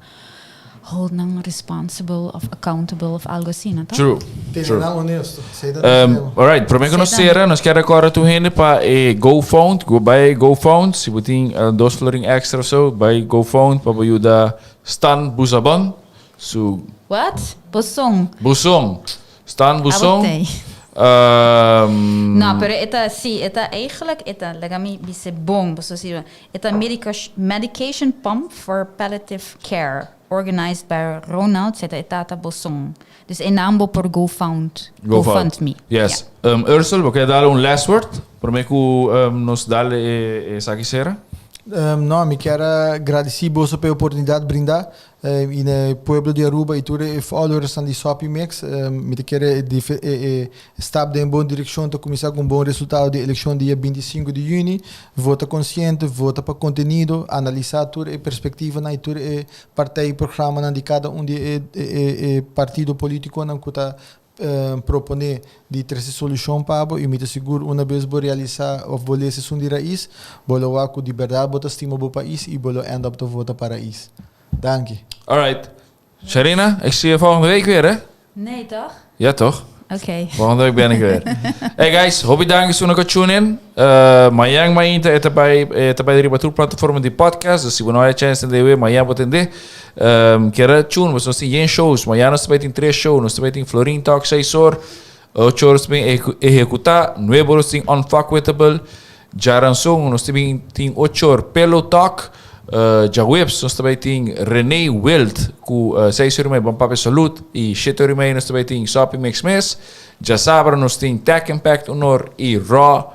hold nan responsible of accountable of algo asina toch? True. Tene nan honesto. Esei ta nos tema. Alright, prome ku nos sera, nos kier recorda tur hende pa e GoFund, go bai GoFund, si bo tin dos florin extra of so, bai GoFund pa bo yuda Stan Buzabon su. What? Bozon. Buzon. Stan Buzon. Abotei. Um, No, pero e ta, sí, e ta eigenlijk, e ta, laga mi bisa bon, pasobra si, e ta medication pump for palliative care, organized by Ronald, si e tata Bozon. Dus e naam bo por GoFund, GoFundMe. Yes. Um, Ursel, bo kier dal un last word? Prome ku um, nos dal e, e saki sera? Um, no, mi kier a gradici boso pa e oportunidad brinda y na e pueblo di Aruba y tur e followersnan di Sopi Mix. Um, mi ta kere e, e, e stap den bon direccion ta cuminsa cu un bon resultado di eleccion dia 25 di juni. Vota consciente, vota pa contenido, analisa tur e perspectivanan y tur e partij y programanan di cada un di e, e, e partido politiconan cu ta propone di trece solucion pa bo y mi ta sigur una bes bo realisa of bo lesa esun di Raiz, bo lo wak cu di berdad bo ta stima bo pais y bo lo end up ta vota pa Raiz. Danki. Alright. Sharina, ik zie je volgende week weer, hè? Nee, toch? Ja, toch? Oké. Volgende week ben ik weer. Hey guys, hopi danki su na tune in. Mañan mainta e ta bay e ta bay riba tur plataforma di podcast. Dus si bo no haya chance den we, mañan bo tende. Kera tune, nos tin yen shows. Mañan nos ta bay tin tres show. Nos ta bay tin Florin Talk 6 or. 8 or nos ta bay ehecuta. 9 or nos tin Unfuckwithable. Djaranson nos ta bin tin ochor Pillow Talk, djaweps nos ta bai tin Rene Wild ku seis ora y mei Bon Papia Salud y shete ora y mei nos ta bai tin Soppy Mix mes. Djasabra nos tin Tech Impact un or y Raw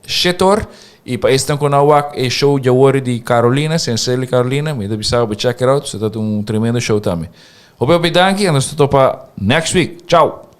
shete or. Y pa esnan ku no a wak e show djawori di Carolina, Senseli Carolina, mi ta bisa bo check it out, se ta un tremendo show tambe. Hopi hopi danki en nos ta topa next week. Chao!